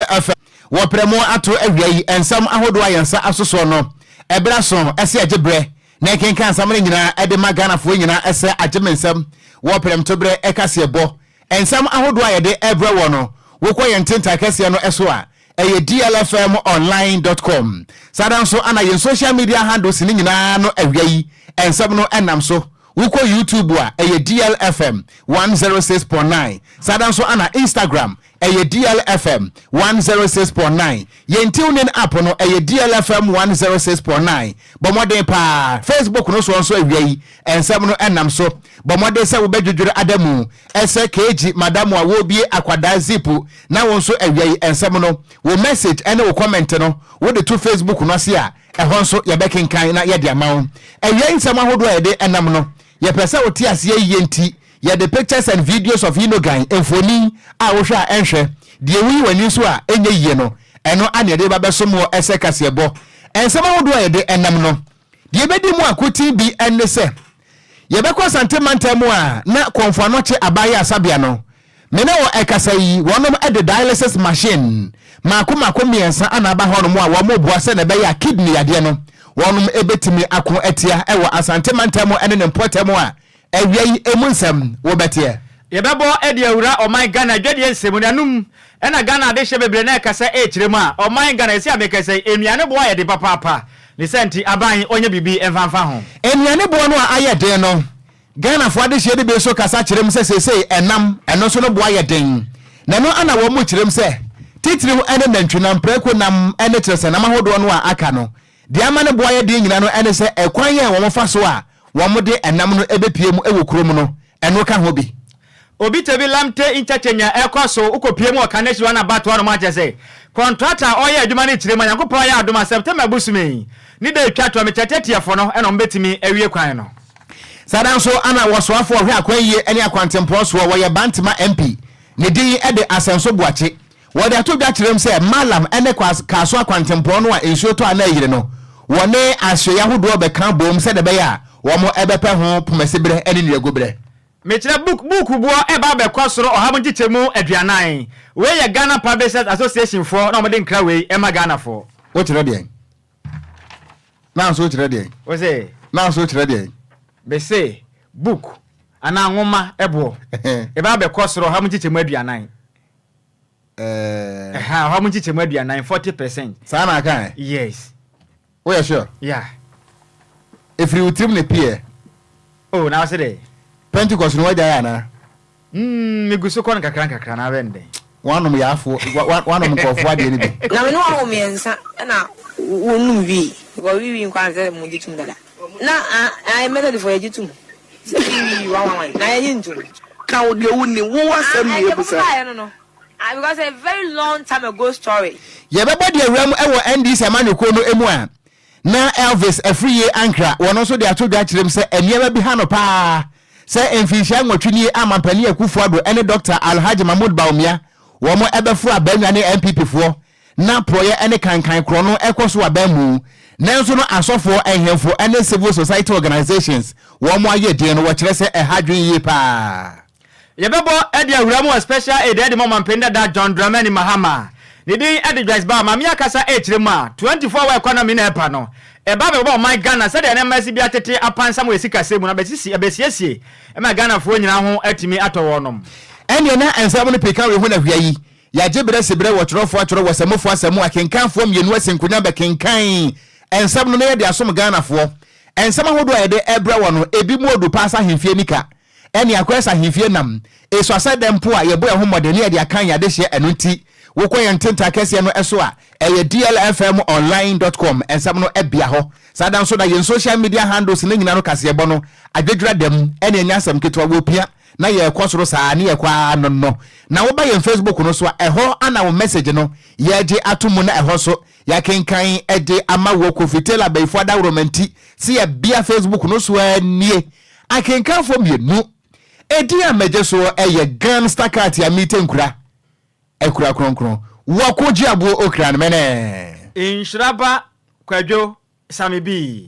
DLFM wɔ prɛmo ato awia yi nsɛm ahodoɔ a yɛn nsa asosoɔ no ɛberɛ so ɛsɛ agye berɛ na ɛkenkan nsɛm no nyinaa ɛde ma Ghanafoɔ nyinaa ɛsɛ agye me nsɛm wɔ prɛmtoberɛ ɛkaseɛ bɔ nsɛm ahodoɔ a yɛde ɛbrɛ wɔ no. Wokɔ yɛn ntentan kɛseɛ no ɛso a, ɛyɛ dlfmonline.com. Saa da nso ana yɛn social media handles ne nyinaa no, awia yi nsɛm no ɛnam so. Wokɔ YouTube a, ɛyɛ DLFM 106.9. Saa da nso ana Instagram ɛyɛ DLFM 106.9. Yɛn TuneIn app no ɛyɛ DLFM 106.9. Bɔ mmɔden paa, Facebook no soɔ nso, awia yi nsɛm no ɛnam so. Bɔ mmɔden sɛ wobɛdwodworo ada mu ɛsɛ kg madamu a wɔrebie akwadaa zip na wɔn nso, awia yi nsɛm no, wo message ɛne wo comment no, wode to Facebook no ase a, ɛhɔ nso yɛbɛkenkan na yɛde ama wo. Awia yi nsɛm ahodoɔ a yɛde ɛnam no, yɛpɛ sɛ wote aseɛ yie nti yɛde pictures and videos of yinogan mfoni a wohwɛ a ɛnhwɛ deɛ woyi w'ani nso a ɛnyɛ yie no, ɛno ane yɛde ba bɛso mu ɛsɛ kaseɛbɔ nsɛm ahodoɔ a yɛde ɛnam no. Deɛ ɛbɛdi mu akotin bi ɛne sɛ yɛbɛkɔ Asante mantam mu a na Kɔmfo Anɔkye abayɛ asabea no me ne wɔ ɛkasa yi, wɔnom de dialysis machine maako maako mmiɛnsa ana aba hɔnom a wɔn boa sɛ na ɛbɛyɛ a kidney yadeɛ no wɔnom ɛbɛtumi ako atia ɛwɔ Asante mantam ne ne mpɔtam a awia yi emu nsɛm wɔbɛteɛ. Yɛbɛbɔ de awura ɔman Ghana dwadie nsɛm no anum ɛna Ghana adehyɛ bebree na ɛkasa ɛkyerɛ mu a ɔman Ghana ɛsi a mekasa yi, nnuane boɔ ayɛ den papaapa ne sɛ nti aban ɔnyɛ biribi mfamfa ho. Nnuane boɔ no a ayɛ den no, Ghanafoɔ adehyeɛ no bi nso kasa kyerɛ mu sɛ seesei ɛnam ɛno nso no boɔ ayɛ den, na ɛno ana wɔn mu kyerɛ mu sɛ titiriw ne nantwinam, prɛko nam ne kyerɛ sɛ nam ahodoɔ no a aka no, deɛ ama ne boɔ ayɛ den nyinaa no ɛne sɛ ɛkwan yɛn wɔn fa so a wɔn de ɛnam no ɛbɛpie mu ɛwɔ kurom no, ɛno ka ho bi. Obi Tɛbi Lamte interchange a ɛkɔ so, wokɔpie mu wɔ Kaneshie hɔ na abatoɔ no mu akyɛ sɛ contractor a ɔyɛ adwuma no kyerɛ mu a Nyankopɔn ayɛ adom a September bosome yi ne da ɛtwa toɔ mekyɛ tɛtiɛfoɔ no ɛna ɔmbɛtumi awie kwan no. Saa da nso ana wɔsoafoɔ ɔhwɛ akwan yie ne akwantempɔn soɔ, wɔyɛ Bantama MP, ne din de Asɛnso Boakye. Wɔde ato dwa kyerɛ mu sɛ Mallam ne Kaso akwantempɔn no a nsuo tɔ a na ayiri no, wɔne asoɛeɛ ahodoɔ bɛka bom sɛdeɛ ɛbɛyɛ a wɔn bɛpɛ ho pomasiberɛ ne nnuaguberɛ. Mekyerɛ book buuku boɔ ɛba abɛkɔ soro 40%. Wei yɛ Ghana Publishers Association foɔ na wɔde nkra wei ɛma Ghanafoɔ. Wokyerɛ deɛn? Na nso wokyerɛ deɛn? Wo se? Na nso wokyerɛ deɛn? Mese book anaa nwoma ɛboɔ ɛba abɛkɔ soro 40%. Ɛha 40%, 40%. Saa na aka ɛ? Yes. Woyɛ sure? Yeah. Ɛfiri wo tirim ne piɛ? Oh, na wo se dɛ? Pentecost no wagyae anaa? Megu so kɔ no kakra nkakra na abɛn dɛn? Wanom yaafoɔ, wanom nkurɔfoɔ adeɛ no bi. Na me ne wɔn mmiɛnsa na wɔnum wii because wii wii nkwa sɛ mo gye tum dada na ah Methodist fo yɛgye tum sɛ wii wii wan wan wan na yɛnye ntum. Ka wo deɛ wonim, wo asɛm na yɛbisa. Ah ɛdeɛ no ah because a very long time ago story. Yɛbɛbɔ deɛ awura mu wɔ NDC amanyɔkuo no mu a na Elvis Afriyie Ankrah wɔn nso de ato dwa kyerɛ mu sɛ nneɛma bi ha no paa sɛ mfinhyia 8 nie a Mampanin Akufo-Addo ne Dr. Alhaji Mahmood Bawumia wɔn bɛforo abannwa ne NPP foɔ na porɔeɛ ne kankan korɔ no kɔ so aban mu, nanso no asɔfoɔ, nhemfo ne civil society organisations wɔn ayɛ din no wɔkyerɛ sɛ ɛha adwene yie paa. Yɛbɛbɔ de awura mu wɔ Special Aid de ma Ɔmanpanin dada John Dramani Mahama. Ne din de Joyce Bawah. Maame yi akasa rekyerɛ mu a, 24 hour economy na ɛba no, ɛba abɛboa ɔman Ghana sɛdeɛ nneɛma asi bi atete apansam wɔ yɛn sikasɛm mu no, abɛsisi, abɛsiesie ma Ghanafoɔ nyinaa ho atumi atɔ wɔnom. Ɛnneɛ na nsɛm no pii ka wei ho na hwɛ yi, yɛagye berɛ si berɛ wɔ twerɛfoɔ atwerɛ wɔ sɛmufoɔ asɛm akenkanfoɔ mmienu asi nkonwa bɛkenkan nsɛm no na yɛde asom Ghanafoɔ. Nsɛm ahodoɔ a yɛde rebrɛ wɔ no, ebi mu odu paa sɛ ahemfie nika ɛne akɔyɛ sɛ ahemfie nam esua sɛ dɛn mpo a yɛbɔ yɛn ho mmɔden ne yɛde akan yɛn adehyeɛ. Ɛno nti wokɔ yɛn ntentan kɛseɛ no so a, ɛyɛ dlfmonline dot com, nsɛm no bea hɔ. Saa da nso na yɛn social media handles no nyinaa no kaseɛbɔ no adwadwira da mu ɛne ɛnyɛ asɛm ketewa, wɔpia na yɛkɔ soro saa ne yɛkɔ ara no no. Na woba yɛn Facebook no so a, ɛhɔ ana wo message no yɛgye ato mu na ɛhɔ nso yɛakenkan de ama wɔ Kofi Taylor Abayifo Adaworoma nti sɛ yɛbea Facebook no so ara nie. Akenkanfoɔ mmienu. Edin a mɛgye soɔ yɛ Gan Stakat a mete nkura akura kronkron wɔ ko gye aboɔ okra no mɛnɛ. Nhyira ba Kwadwo Same Bii.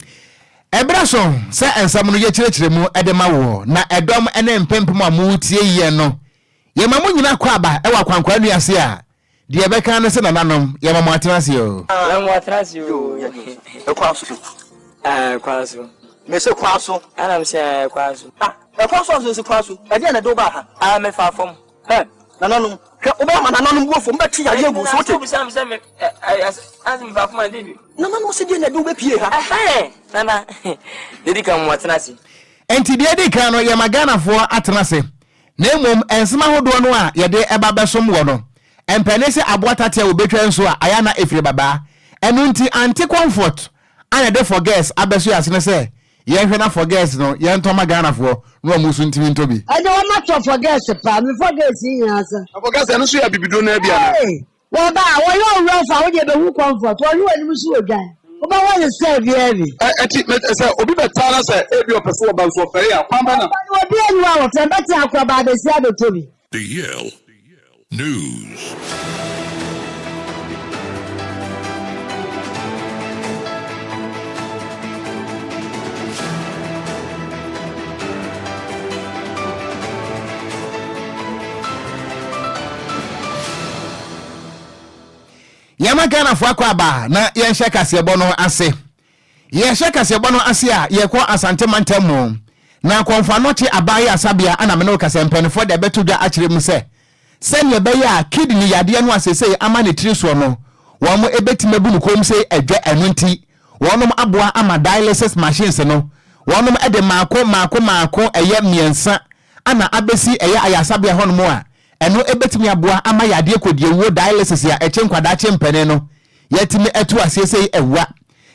Ɛberɛ so sɛ nsɛm no yɛkyerɛkyerɛ mu de ma woɔ, na ɛdɔm ne mpempem a moretie yɛn no, yɛma mo nyina akwaaba wɔ akwankwaa nnuase a. Deɛ ɛbɛka ne sɛ nananom, yɛma mo atena ase oo. Yɛma mo atena ase oo. Ɛkwan so. Ɛkwan so. Mese kwan so. Ɛna mese ɛkwan so. Ah, ɛkwan so anso nsi kwan so. Ɛdeɛn na ɛde wo baa ha? Ah, mefa fam. Hɛ, nananom, hwɛ, wobɛma nananom bo afu, wɔbɛte yadeɛ agu wo so, wote? Wobisa me sɛ me, ɛ, ɛ, ase mefa fam a, ɛdeɛn bi? Nananom se deɛn na ɛde wo bɛpie ha? Ɛhɛn, nana, deɛ ɛdi kan, mo atena ase. Enti deɛ ɛdi kan no, yɛma Ghanafoɔ atena ase. Na mmom nsem ahodoɔ no a yɛde ba bɛsom wɔ no, mpɛne sɛ aboa tate a wɔbɛtwa nso a, ayɛ a na ɛfiri babaa. Ɛno nti Auntie Comfort a na ɛde Forgets abɛso yɛn asene sɛ yɛnhwɛ na Forgets no yɛntɔ ma Ghanafoɔ na wɔn nso ntumi ntɔ bi. Ɛnde wɔma tɔ Forgets paa, me Forgets yi nyinaa sa. Na Forgets ɛno nso yɛ abibiduro no ara bi anaa? Hey! Wɔba a, wɔyɛ ɔwerɛfo a, wo deɛ bɛhu comfort, wɔhwe w'anim so odwan, wobɛwɔ ne style biara bi. Ɛ, ɛnti, mɛ, sɛ obi bɛtaa na sɛ ebi ɔpɛ sɛ ɔba nso ɔfɛre a, kwan bɛn na. Ɔba no, obi nni hɔ a wɔfrɛ no, bɛtena akɔ aba abɛsi abɛtɔ bi. DL News. Yɛma Ghanafoɔ akɔ aba na yɛnhyɛ kaseɛbɔ no ase. Yɛhyɛ kaseɛbɔ no ase a, yɛkɔ Asante mantam mu. Na Kɔmfo Anokye Aban Ayarsabea ana me ne wo kasa mpaninfoɔ de abɛto dwa akyerɛ mu sɛ, sɛdeɛ ɛbɛyɛ a kidney yadeɛ no a seesei ama ne tiri soɔ no, wɔn bɛtumi abu no komm sei adwa ɛno nti wɔnom aboa ama dialysis machines no wɔnom de maako maako maako ɛyɛ mmiɛnsa ana abɛsi ɛyɛ ayarsabea hɔnom a ɛno ɛbɛtumi aboa ama yadeɛ kɔdiawuo dialysis a ɛkye nkwadaa kye mpanin no yɛatumi atu aseɛ sei awua.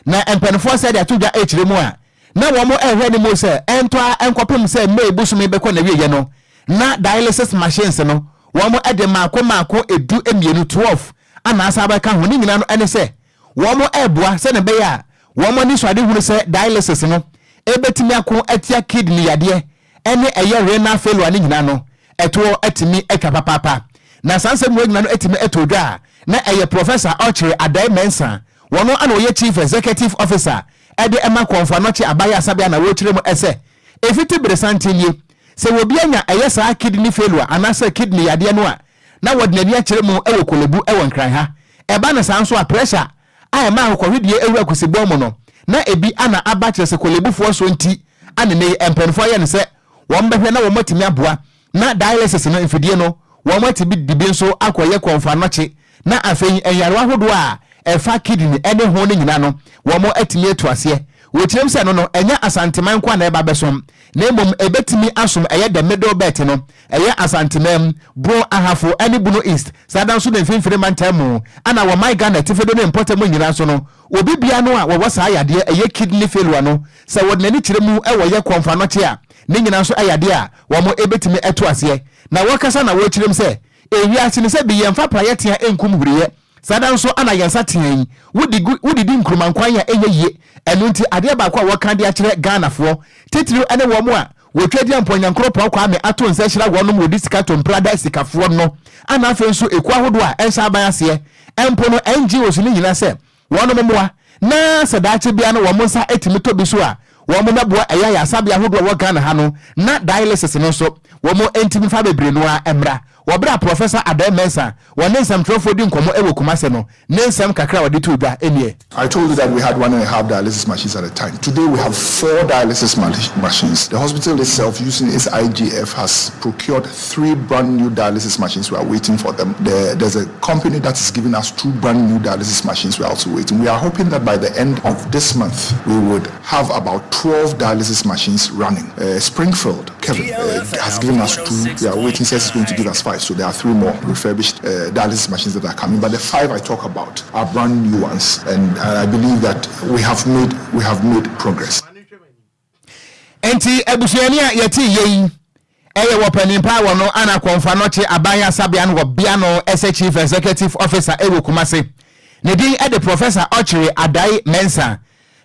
Na mpaninfoɔ sɛ de ato dwa ɛkyerɛ mu a na wɔn ɛrehwɛ anim sɛ ɛntɔ ara nkɔpem sɛ May bosome bɛkɔ n'awieɛ no na dialysis machines no wɔn de maako maako ɛdu mmienu, 12, ana asan abɛka ho. Ne nyinaa no ɛne sɛ wɔn ɛreboa sɛdeɛ ɛbɛyɛ a wɔn anisoadehunu sɛ dialysis no ɛbɛtumi ako atia kidney yadeɛ ɛne ɛyɛ renal failure no nyinaa no ɛtoɔ atumi atwa papaapa. Na saa nsɛm wei nyinaa no atumi atɔ dwa a na ɛyɛ Professor Ɔkyere Adai Mensah, wɔno ana ɔyɛ Chief Executive Officer ɛde ɛma Kɔmfo Anɔkye Abayɛ Asabea na wɔrekyerɛ mu ɛsɛ ɛfiti beresanten nie sɛ obi anya ɛyɛ saa kidney failure anaasɛ kidney yadeɛ no a na wɔde n'ani akyerɛ mu wɔ Korle-Bu wɔ Nkran ha. Ɛba no saa nso a pressure a ɛma ahokɔhwedeɛ wura kusibɔn mu no na ebi ana aba kyerɛ sɛ Korle-Bufoɔ soɔ nti a ne nnɛ yi mpaninfoɔ ayɛ no sɛ wɔn bɛhwɛ na wɔn atumi aboa na dialysis no mfidie no wɔn atumi de bi nso akɔyɛ kɔmfo anɔkye na afei nyarewa ahodoɔ a ɛfa kidney ne ho no nyinaa no wɔn atumi atu aseɛ. Wɔkyerɛm sɛ ɛno no ɛnyɛ Asanteman nko a na ɛba bɛsom na mmom ɛbɛtumi asom ɛyɛ the middle belt no, ɛyɛ Asanteman, Brong Ahafo ne Bono East, saa da nso na Mfimfini Mantam mu ɛna wɔ man Ghana atifido ne mpɔtam nyinaa nso no obi biara no a wɔwɔ saa yadeɛ ɛyɛ kidney failure no sɛ wɔde n'ani kyerɛ mu wɔ yɛ kɔmfo anɔkye a ne nyinaa nso ɛyɛ adeɛ a wɔn ɛbɛtumi atu aseɛ na wɔkasa na wɔkyerɛm sɛ ewiase no sɛ bi yɛmfa praeɛ tea nkum huriyɛ Saa da nso na yɛn nsa tea yi, wode gu, wode di Nkrumah nkwan a ɛnyɛ yie. Ɛno nti adeɛ baako a wɔka de akyerɛ Ghanafoɔ, titiriw ne wɔn a wɔtwa di a Mpɔnyankoropɔn Kwame ato nsa ahyira wɔnom wɔde sika to mprada asikafoɔ no, ana afei nso ekuo ahodoɔ a ɛnhyɛ aban aseɛ mpo no, NGOs no nyinaa sɛ wɔnom mmoa na sɛ daakye biara no wɔn nsa tumi tɔ bi so a wɔn mmɛboa ɛyɛ ayaresabea ahodoɔ a ɛwɔ Ghana ha no na dialysis no nso wɔn ntumi mfa bebree no ara mmra. Wɔ berɛ a Professor Adai Mensah wɔ ne nsɛmtwerɛfoɔ di nkɔmmɔ wɔ Kumase no, ne nsɛm kakra a ɔde too dwa nie. I told you that we had 1.5 dialysis machines at a time. Today we have four dialysis machines. The hospital itself, using its IGF, has procured three brand new dialysis machines. We are waiting for them. There, there's a company that is giving us two brand new dialysis machines. We are also waiting. We are hoping that by the end of this month, we would have about 12 dialysis machines running. Springfield, Kevin, has given us two. We are waiting, says he's going to give us five. So there are three more refurbished dialysis machines that are coming. But the five I talk about are brand new ones. And I believe that we have made progress. Enti abusuani a yɛte yɛ yi ɛyɛ wɔ panin paa wɔ no ana Kɔmfo Anɔkye Aban Asabea no wɔ bea no ɛsɛ Chief Executive Officer ɛwɔ Kumase. Ne din ɛde Professor Ɔkyere Adai Mensah.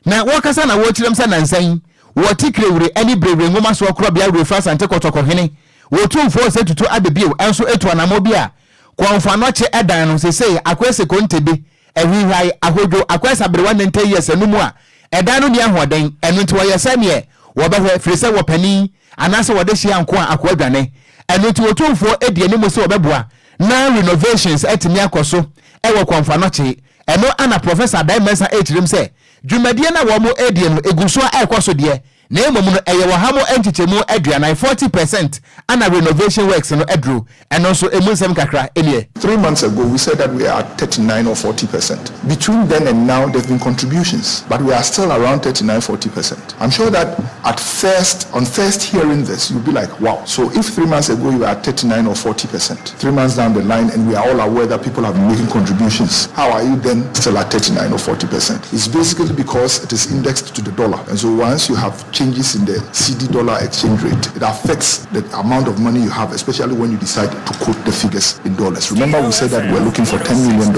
Na wɔkasa na wɔkyerɛm sɛ nansa yi wɔ Tikrewure ɛne Brewure nwoma soɔ korɔbea Wurefra Asante Kɔtɔkɔ hene wɔ Tumfoɔ Osei Tutu Abebio ɛnso ɛtu anamɔ bi a Kɔmfo Anɔkye ɛdan no sesei Akwese Kontebe Ahwihwae, ahodwo, akwaes aberewa nɛntɛ yi ɛsɛ no mu a ɛdan no nni ahoɔden, ɛno nti wɔyɛ sɛdeɛ wɔbɛhwɛ, firi sɛ wɔ panin anaasɛ wɔde hyia nko a akoa dwane. Ɛno nti Otumfoɔ di anim sɛ wɔbɛboa. na renovations atumi akɔ so wɔ Komfo Anokye. Ɛno ana Professor Adai Mensah rekyerɛ mu sɛ dwumadie no a wɔn redie no ɛgu so a ɛrekɔ so deɛ na mmom no ɛyɛ ɔha mu nkyekyɛmu aduanan, 40 percent, ana renovation works no aduru. Ɛno nso ɛmu nsɛm kakra nie. Three months ago, we said that we are at 39 or 40%. Between then and now, there have been contributions, but we are still around 39, 40%. I'm sure that at first, on first hearing this, you'll be like, wow. So if three months ago you were at 39 or 40%, three months down the line, and we are all aware that people have been making contributions, how are you then still at 39 or 40%? It's basically because it is indexed to the dollar. And so once you have changes in the cedi dollar exchange rate, it affects the amount of money you have, especially when you decide to quote the figures in dollars. Remember, we said that we're looking for $10 million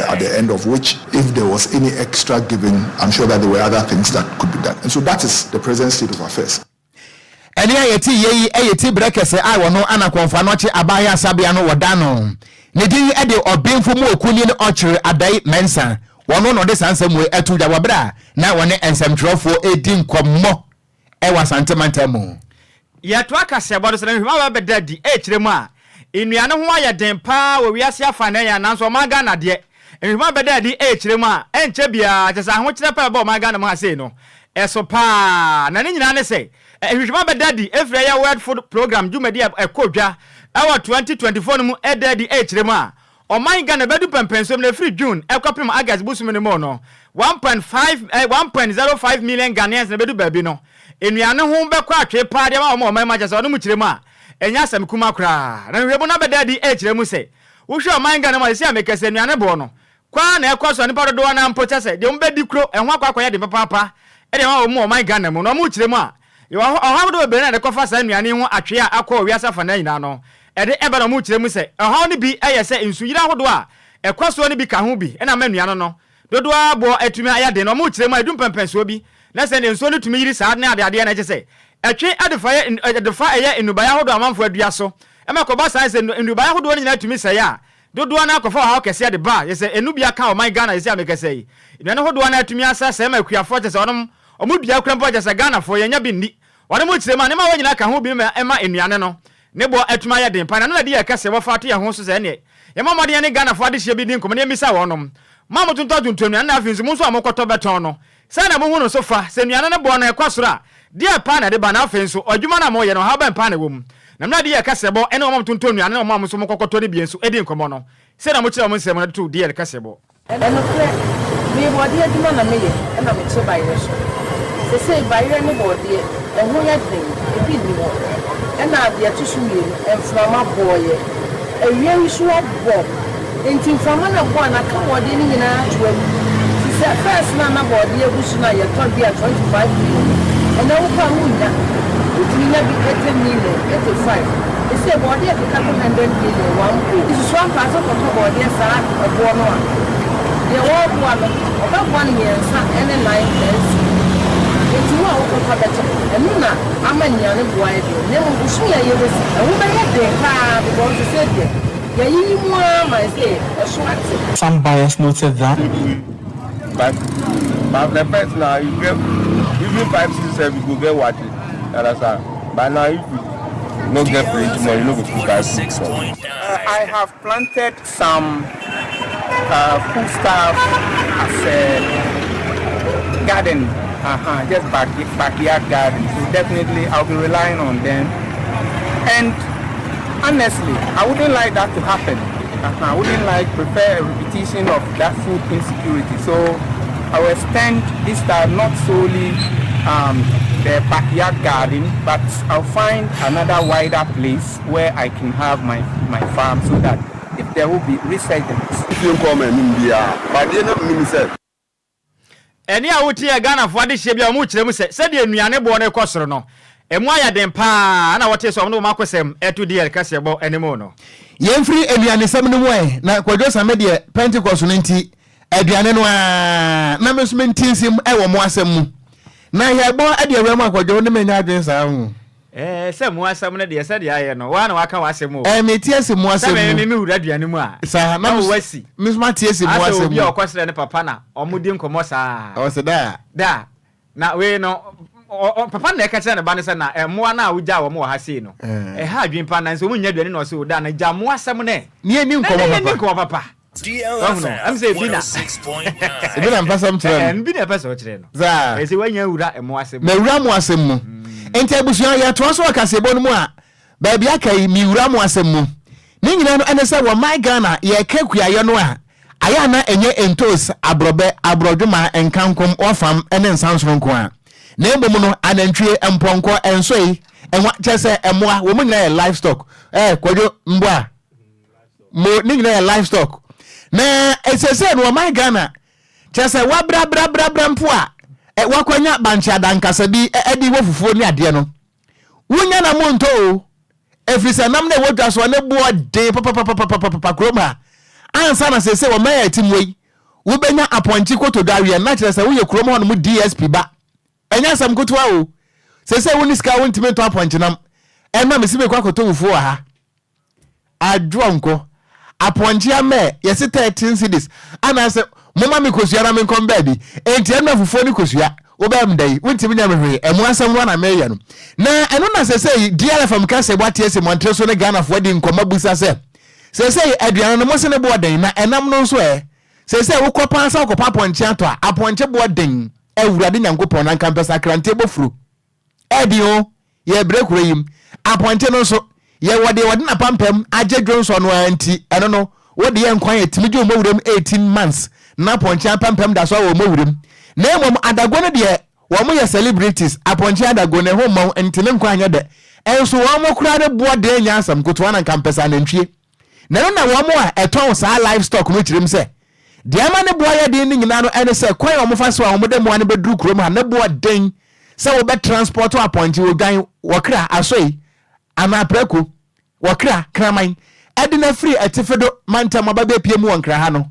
at the end of which, if there was any extra given, I'm sure that there were other things that could be done. And so that is the present state of affairs. Ɛnne a yɛte yie yi yɛ ti berɛ kɛse a wɔno ana Kɔmfo Anɔkye Abaa Asabea no wɔda no. Ne din de Ɔbenfo mu Okunini Ɔkyere Adai Mensah. Wɔno na ɔde saa nsɛm wei ato dwa wɔ berɛ a na wɔne nsɛmtwerɛfoɔ redi nkɔmmɔ wɔ Asante mantam mu. Yɛtoa kaseɛbɔ no so na nhwehwɛmu aba bɛda adi ɛrekyerɛ mu a, nnuane ho ayɛ den paa wɔ wiase afanan nyinaa nanso ɔman Ghana deɛ, nhwehwɛmu abɛda adi ɛrekyerɛ mu a, ɛnkyɛ biara kyerɛ sɛ ahokyerɛ paa ɛba ɔman Ghana mu ha sei no, ɛso paa. Na ne nyinaa ne sɛ, nhwehwɛmu abɛda adi ɛfiri ɛyɛ World Food Programme dwumadi a ɛkɔ dwa ɛwɔ 2024 no mu ɛda adi ɛrekyerɛ mu a, Ɔman Ghana bɛdu pɛmpɛnsoɔ mu no ɛfiri June kɔpem August bosome no mu no, 1.5 eh, 1.05 million Ghanaians na bɛdu baabi no, nnuane ho bɛkɔ atwee paa de ama wɔn wɔ ɔman mu akyɛ sɛ ɔno mu kyerɛ mu a, ɛnyɛ asɛm kuma koraa. Na nhwehwɛmu no abɛda adi ɛrekyerɛ mu sɛ, wohwɛ ɔman Ghana mu a, seesei a meka sɛ nnuane boɔ no, kɔ ara na ɛkɔ so a nnipa dodoɔ no ara mpo kyɛ sɛ deɛ wɔbɛdi kuro ɛho akɔ akɔyɛ den papaapa de ama wɔn wɔ ɔman Ghana mu. Na wɔn kyerɛ mu a, yɛwɔ ɔhaw ahodoɔ bebree na yɛde kɔfa saa nnuane yi ho atwee a akɔ wɔ wiase afanaa nyinaa no de ba na wɔn kyerɛ mu sɛ ɔhaw no bi yɛ sɛ nsuyiri ahodoɔ a ɛkɔ soɔ no bi ka ho bi na ama nnuane no dodoɔ ara boɔ atumi ayɛ den na wɔn kyerɛ mu a ɛdu mpɛmpɛnsoɔ bi na sɛ deɛ nsuo no tumi yiri saa ne adeadeɛ na ɛkyɛ sɛ ɛtwe de fa yɛ de fa ɛyɛ nnubaeɛ ahodoɔ a amanfoɔ adua so ma ɛkɔba saa sɛ nnubaeɛ ahodoɔ no nyinaa tumi sɛe a Dodoɔ no ara kɔfa ɔhaw kɛseɛ de ba a, yɛsɛ ɛnu bi aka ɔman Ghana sɛsɛ a mekasa yi. Nnuane hodoɔ no ara atumi asa sɛe ma akuafoɔ kyɛsɛ wɔnom wɔn dua kura mpo a kyɛsɛ Ghanafoɔ yɛnnya bi nni. Wɔnom kyerɛ mu a nneɛma wei nyinaa ka ho bi ma ɛma nnuane no ne boɔ atumi ayɛ den paa na ɛno na ɛde yɛn kɛseɛ wɔfa ato yɛn ho so sɛ ɛneɛ yɛmmɔ mmɔden yɛne Ghanafoɔ adehyeɛ bi ndi nkɔmmɔ na yɛmmisa wɔnom. Mo a motontɔn tontɔn nnuane na afei nso mo nso a mokɔtɔ bɛtɔn no sɛn na mohu no so fa sɛ nnuane no boɔ no ɛkɔ soro a deɛ paa na ɛde ba na afei nso adwuma no a moyɛ no ɔhaw bɛn paa na ɛwɔ mu? Na mmerɛ a DL kaseɛbɔ ne wɔn a wɔtontɔn nnuane ne wɔn a nso wɔkɔkɔtɔ no bi nso di nkɔmmɔ no, sei na wɔkyerɛɛ wɔn nsɛm no de too DL kaseɛbɔ. Nokorɛ, meyɛ bɔɔdeɛ adwuma na meyɛ ɛna mekye bayerɛ so. Sesei bayerɛ ne bɔɔdeɛ, ɛho yɛ den, ebi nni hɔ. Ɛna deɛ ɛto so mmienu, mframa bɔeɛ. Awia yi so abɔ. Enti mframa no bɔ a na aka bɔɔdeɛ no nyinaa ato agu. Te sɛ first no a na bɔɔdeɛ gu so no a yɛtɔ bi a 25 million no, ɛnnɛ wokɔ a wonnya. Wotumi nya bi 80 million, 85. Seesei bɔɔdeɛ keka kɔ 100 million one pole. Susu ampa sɛ wokɔtɔ bɔɔdeɛ saa ɛboɔ no a, deɛ wɔreboa no, ɔbɛboa no mmiɛnsa ne nan na nsia. Enti wo a wokɔtɔ bɛtɔ. Ɛno na ama nnuane boɔ ayɛ den. Na mmom bosome a yɛbɛsi, ɛho bɛyɛ den pa ara because seesei deɛ, Yɛayiyi mu ara ma ɛsɛ ɛso ate. Some buyers noted that. But but the first now you get even 5 6 7 you go get waakye. You understand? But now if you no get plenty money, you no go fit buy food. I have planted some foodstuff as a garden, uh-huh, just back, backyard garden. So definitely I'll be relying on them. And honestly, I wouldn't like that to happen. Uh-huh. I wouldn't like prefer a repetition of that food insecurity. So I will extend this time not solely the backyard garden, but I'll find another wider place where I can have my, my farm so that if there will be resurgence. Fie nkɔ ɔmo anim biara. But adeɛ na menim sɛ. Ɛnne a wote yɛ Ghanafoɔ adehyeɛ bi a wɔrekyerɛ mu sɛ sɛdeɛ nnuane boɔ no rekɔ soro no, ɛmu ayɛ den pa ara na wɔtee sɛ wɔde wɔn akosɛm reto DL kaseɛbɔ anim no. Yɛmfiri nnuanesɛm no mu ɛ, na Kwadwo Same deɛ Pentecost no nti aduane no ara na me nso mente nsim wɔ mo asɛm mu. Na yɛbɔ de awura mu a Kwadwo wo ne me nyɛ adwene saa ho. Ɛɛ sɛ mu asɛm no deɛ sɛdeɛ ayɛ no, wo ara na waka w'asɛm o. Ɛɛ mete ase mu asɛm mu. Sɛ me me wura aduane mu a. Saa na wo wasi. Me nso mate ase mu asɛm mu. Asɛ obi a ɔkɔsrɛ ne papa na wɔn di nkɔmɔ saa. Ɔsɛ daa. Daa. Na wei no. Papa no na ɛka kyerɛ ne ba no sɛ na mmoa no a wogyaa wɔn wɔ ha sei no, ɛha adwene paa, nanso wɔn nnya aduane na ɔse o da no gya mmoa asɛm no ɛ. Ne yɛnni Na nkɔmmɔ ne yɛnni papa. nkɔmmɔ papa. Wahu no? Ɛm sɛ ebi na. Ebi na mpɛsɛm kyerɛ no. Ebi na ɛpɛ sɛ ɔkyerɛ no. Saa. Ɛsɛ wanya awura mmoa asɛm mu. Mawura mo asɛm mu. Nti abusua yɛtoa so wɔ kaseɛbɔ no mu a, baabi aka yi mewura mo asɛm mu. Ne nyinaa no ɛne sɛ wɔ man Ghana yɛka kuayɛ no a, ayɛ a na ɛnyɛ ntos, aborɔbɛ, aborɔdwoma, nkankom, ɔfam ne nsansono nko ara. Na mmom no anantwie, mpɔnkɔ, nsoe, nwa, kyerɛ sɛ mmoa, wɔn nyinaa yɛ livestock. Eh, Kwadwo, mboa. Mo, ne nyinaa yɛ livestock. Na seesei no ɔman Ghana, kyerɛ sɛ wabrabrabrabra mpo a, wakwanya bankye adankasa bi de wɔ fufuo ne adeɛ no, wonya na montɔ o, ɛfiri sɛ nam no ɛwɔ dwa soɔ ne boɔ den papapapapapa kurom ha. Ansa na seesei ɔman a ɛte mu yi, wobɛnya apɔnkye kotodwe aweɛ na kyerɛ sɛ woyɛ kurom hɔnom DSP ba. Ɛnyɛ asɛm ketewa o. Seesei wonni sika a wontumi ntɔ apɔnkyenam. Ɛnna mesi mekɔ akɔtɔ fufuo wɔ ha. Adwoa nko. Apɔnkye amɛ, yɛse 13 cedis. Anaasɛ moma me kosua na menkɔm baabi. Enti ɛno na fufuo ne kosua. Wobɛyɛ me dɛn? Wontumi nyɛ me hwee. Ɛmo asɛm no ara na meyɛ no. Na ɛno na sesei DRFM kaseɛbɔ ate asi mmɔntere so ne Ghanafoɔ adi nkɔmmɔ abusa sɛ, Sesei aduane no mose ne boɔ den, na ɛnam no nso ɛ? Sesei wokɔ paa sɛ wokɔpɛ apɔnkye atɔ a, apɔnkye boɔ den. Awurade Nyankopɔn, na anka mpɛ sɛ akranteɛ bɔ furo. Ɛden o, yɛrebrɛ kuro yi mu. Apɔnkye no nso, yɛwɔ deɛ wɔde n'apampam agye dwonsɔ no ara nti, ɛno no, wode yɛ nkwan a ɛtumi gye wo mmɔwuram 18 months na apɔnkye apampam da so ara wɔ mmɔwuram. Na mmom adago no deɛ, wɔn yɛ celebrities, apɔnkye adago no ɛho mmɔn nti ne nkwan nyɛ dɛ. Nso wɔn koraa no boɔ den nyɛ asɛm ketewa na anka mpɛ sɛ anantwie. Na ɛno na wɔn a ɛtɔn saa livestock no kyerɛ mu sɛ, deɛ ɛma ne boɔ yɛ den no nyinaa no ɛne sɛ kwan a wɔfa so a wɔde mmoa no bɛduru kurom ha ne boɔ den sɛ wobɛ transport apɔnkye, odwan, wɔkra, asoe, anaa prako, wɔkra, kraman, ɛde no afiri atifi do mantam aba bɛpie mu wɔ Nkra ha no.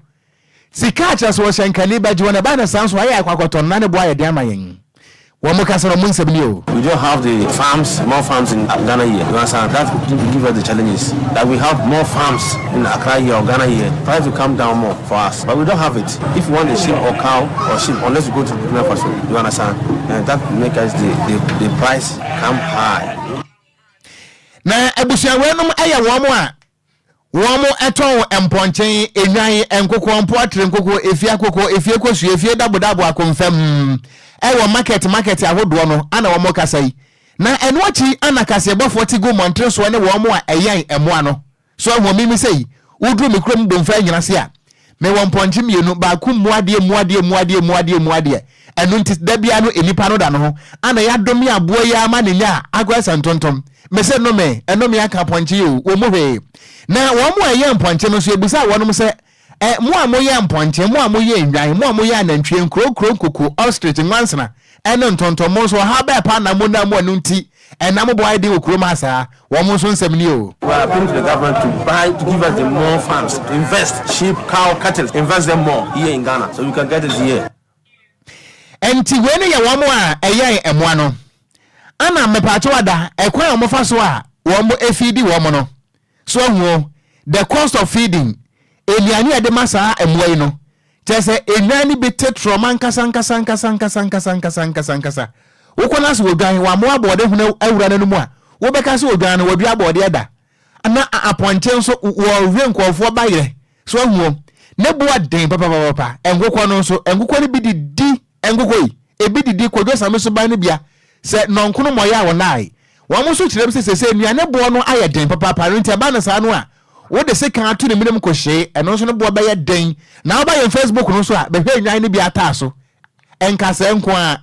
Sika a kyerɛ sɛ ɔhyɛnkani bɛgye wɔn ɛba no saa nso ayɛ akɔ akɔtɔ no na ne bo ayɛ den ama yɛn. Wɔn kasa no wɔn nsɛm nie o. We don't have the farms, more farms in Ghana here, you understand, that give us the challenges, that we have more farms in Accra here or Ghana here, price will come down more for us, but we don't have it, if you want a sheep or cow or sheep, unless you go to Burkina Faso, you understand, and that make us the, the, the price come high. Na abusua weinom yɛ wɔn a Wɔtɔn mpɔnkye, nnwan, nkokɔ, mpoatire nkokɔ, efie akokɔ, efie kosua, efie dabodabo akomfam wɔ market market ahodoɔ no ana wɔkasa yi. Na ɛno akyi ana kaseɛbɔfoɔ te gu mmɔntere soɔ ne wɔn a ɛyɛn mmoa no. So ahu mimi sɛ yi, woduru me kurom Bomfa Anyinase a, mewɔ mpɔnkye mmienu, baako mmu adeɛ mmu adeɛ mmu adeɛ mmu adeɛ mmu adeɛ. Ɛno nti da biara no nnipa no da no ho ana yɛadome aboa yi ara ma ne nya a akɔyɛ sɛ ntontom. Mese nnome, nnome aka apɔnkye yi o, wɔn mu hwee. Na wɔn a ɛyɛ mpɔnkye no nso yɛbisaa wɔnom sɛ, Ɛ, mo a moyɛ mpɔnkye, mo a moyɛ nnwan, mo a moyɛ anantwie, nkuro nkuro nkoko, ostrich, nwansena, ɛne ntontom, mo nso ɔhaw bɛɛ paa na monam mu ɛno nti ɛnam bo ayɛ den wɔ kurom ha saa? Wɔn nso nsɛm nie o. We are appealing to the government to buy, to give us the more farms, to invest sheep, cow, cattle, invest them more here in Ghana so we can get it here. Ɛnti wei no yɛ wɔn a ɛyɛn mmoa no. Ana mepaakyɛw ada ɛkwan a wɔfa so a wɔn feedi wɔn no so ahu o, the cost of feeding, nnuane a yɛde ma saa mmoa yi no, kyerɛ sɛ nnwan no bi te trɔm ankasa ankasa ankasa ankasa ankasa ankasa ankasa ankasa. Wokɔ no ase odwan, wamoa aboɔde hono awura no no mu a, wobɛka sɛ odwan no wadua aboɔdeɛ da. Na apɔnkye nso wɔwe nkurɔfoɔ bayerɛ. So ahu o, ne bo den papapapa. Nkokɔ no nso, nkokɔ no bi didi nkokɔ yi, ebi didi Kwadwo Same suban no bia, sɛ nɔnkono mɔyɛ a wɔnae. Wɔn nso kyerɛ mu sɛ seesei nnuane boɔ no ayɛ den papaapa, ɛno nti ɛba no saa no a, wode sekan ato ne menem kɔhyee, ɛno nso no boɔ bɛyɛ den. Na woba yɛn Facebook no nso a, bɛhwɛ nnwan no bi ataa so. Nkasɛɛ nko ara.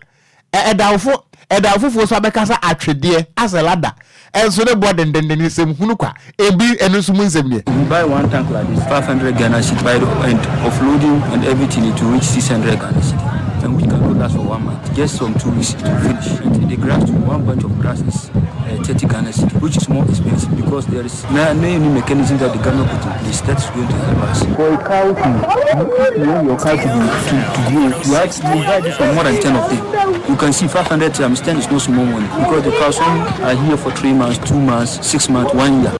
Ɛdawfo, ɛdawfofoɔ nso abɛkasa atwedeɛ asɛ lada, ɛnso ne boɔ dendenden nsɛm hunu kwa, ebi ɛno nso mu nsɛm nie. If you buy one tank like this, 500 Ghana cedi, by the end offloading and everything it will reach 600 Ghana cedi, and which cannot last for one month, just some two weeks it will finish. And the grass too, one bunch of grass is uh, 30 Ghana cedi, which is more expensive because there is no, no any mechanism that the government put in place that is going to help us. For a cow to, if you want your cow to be to, to grow, you have you buy this one more than 10 of them. You can see 500 times 10 is no small money because the cows some are here for three months, two months, six months, one year.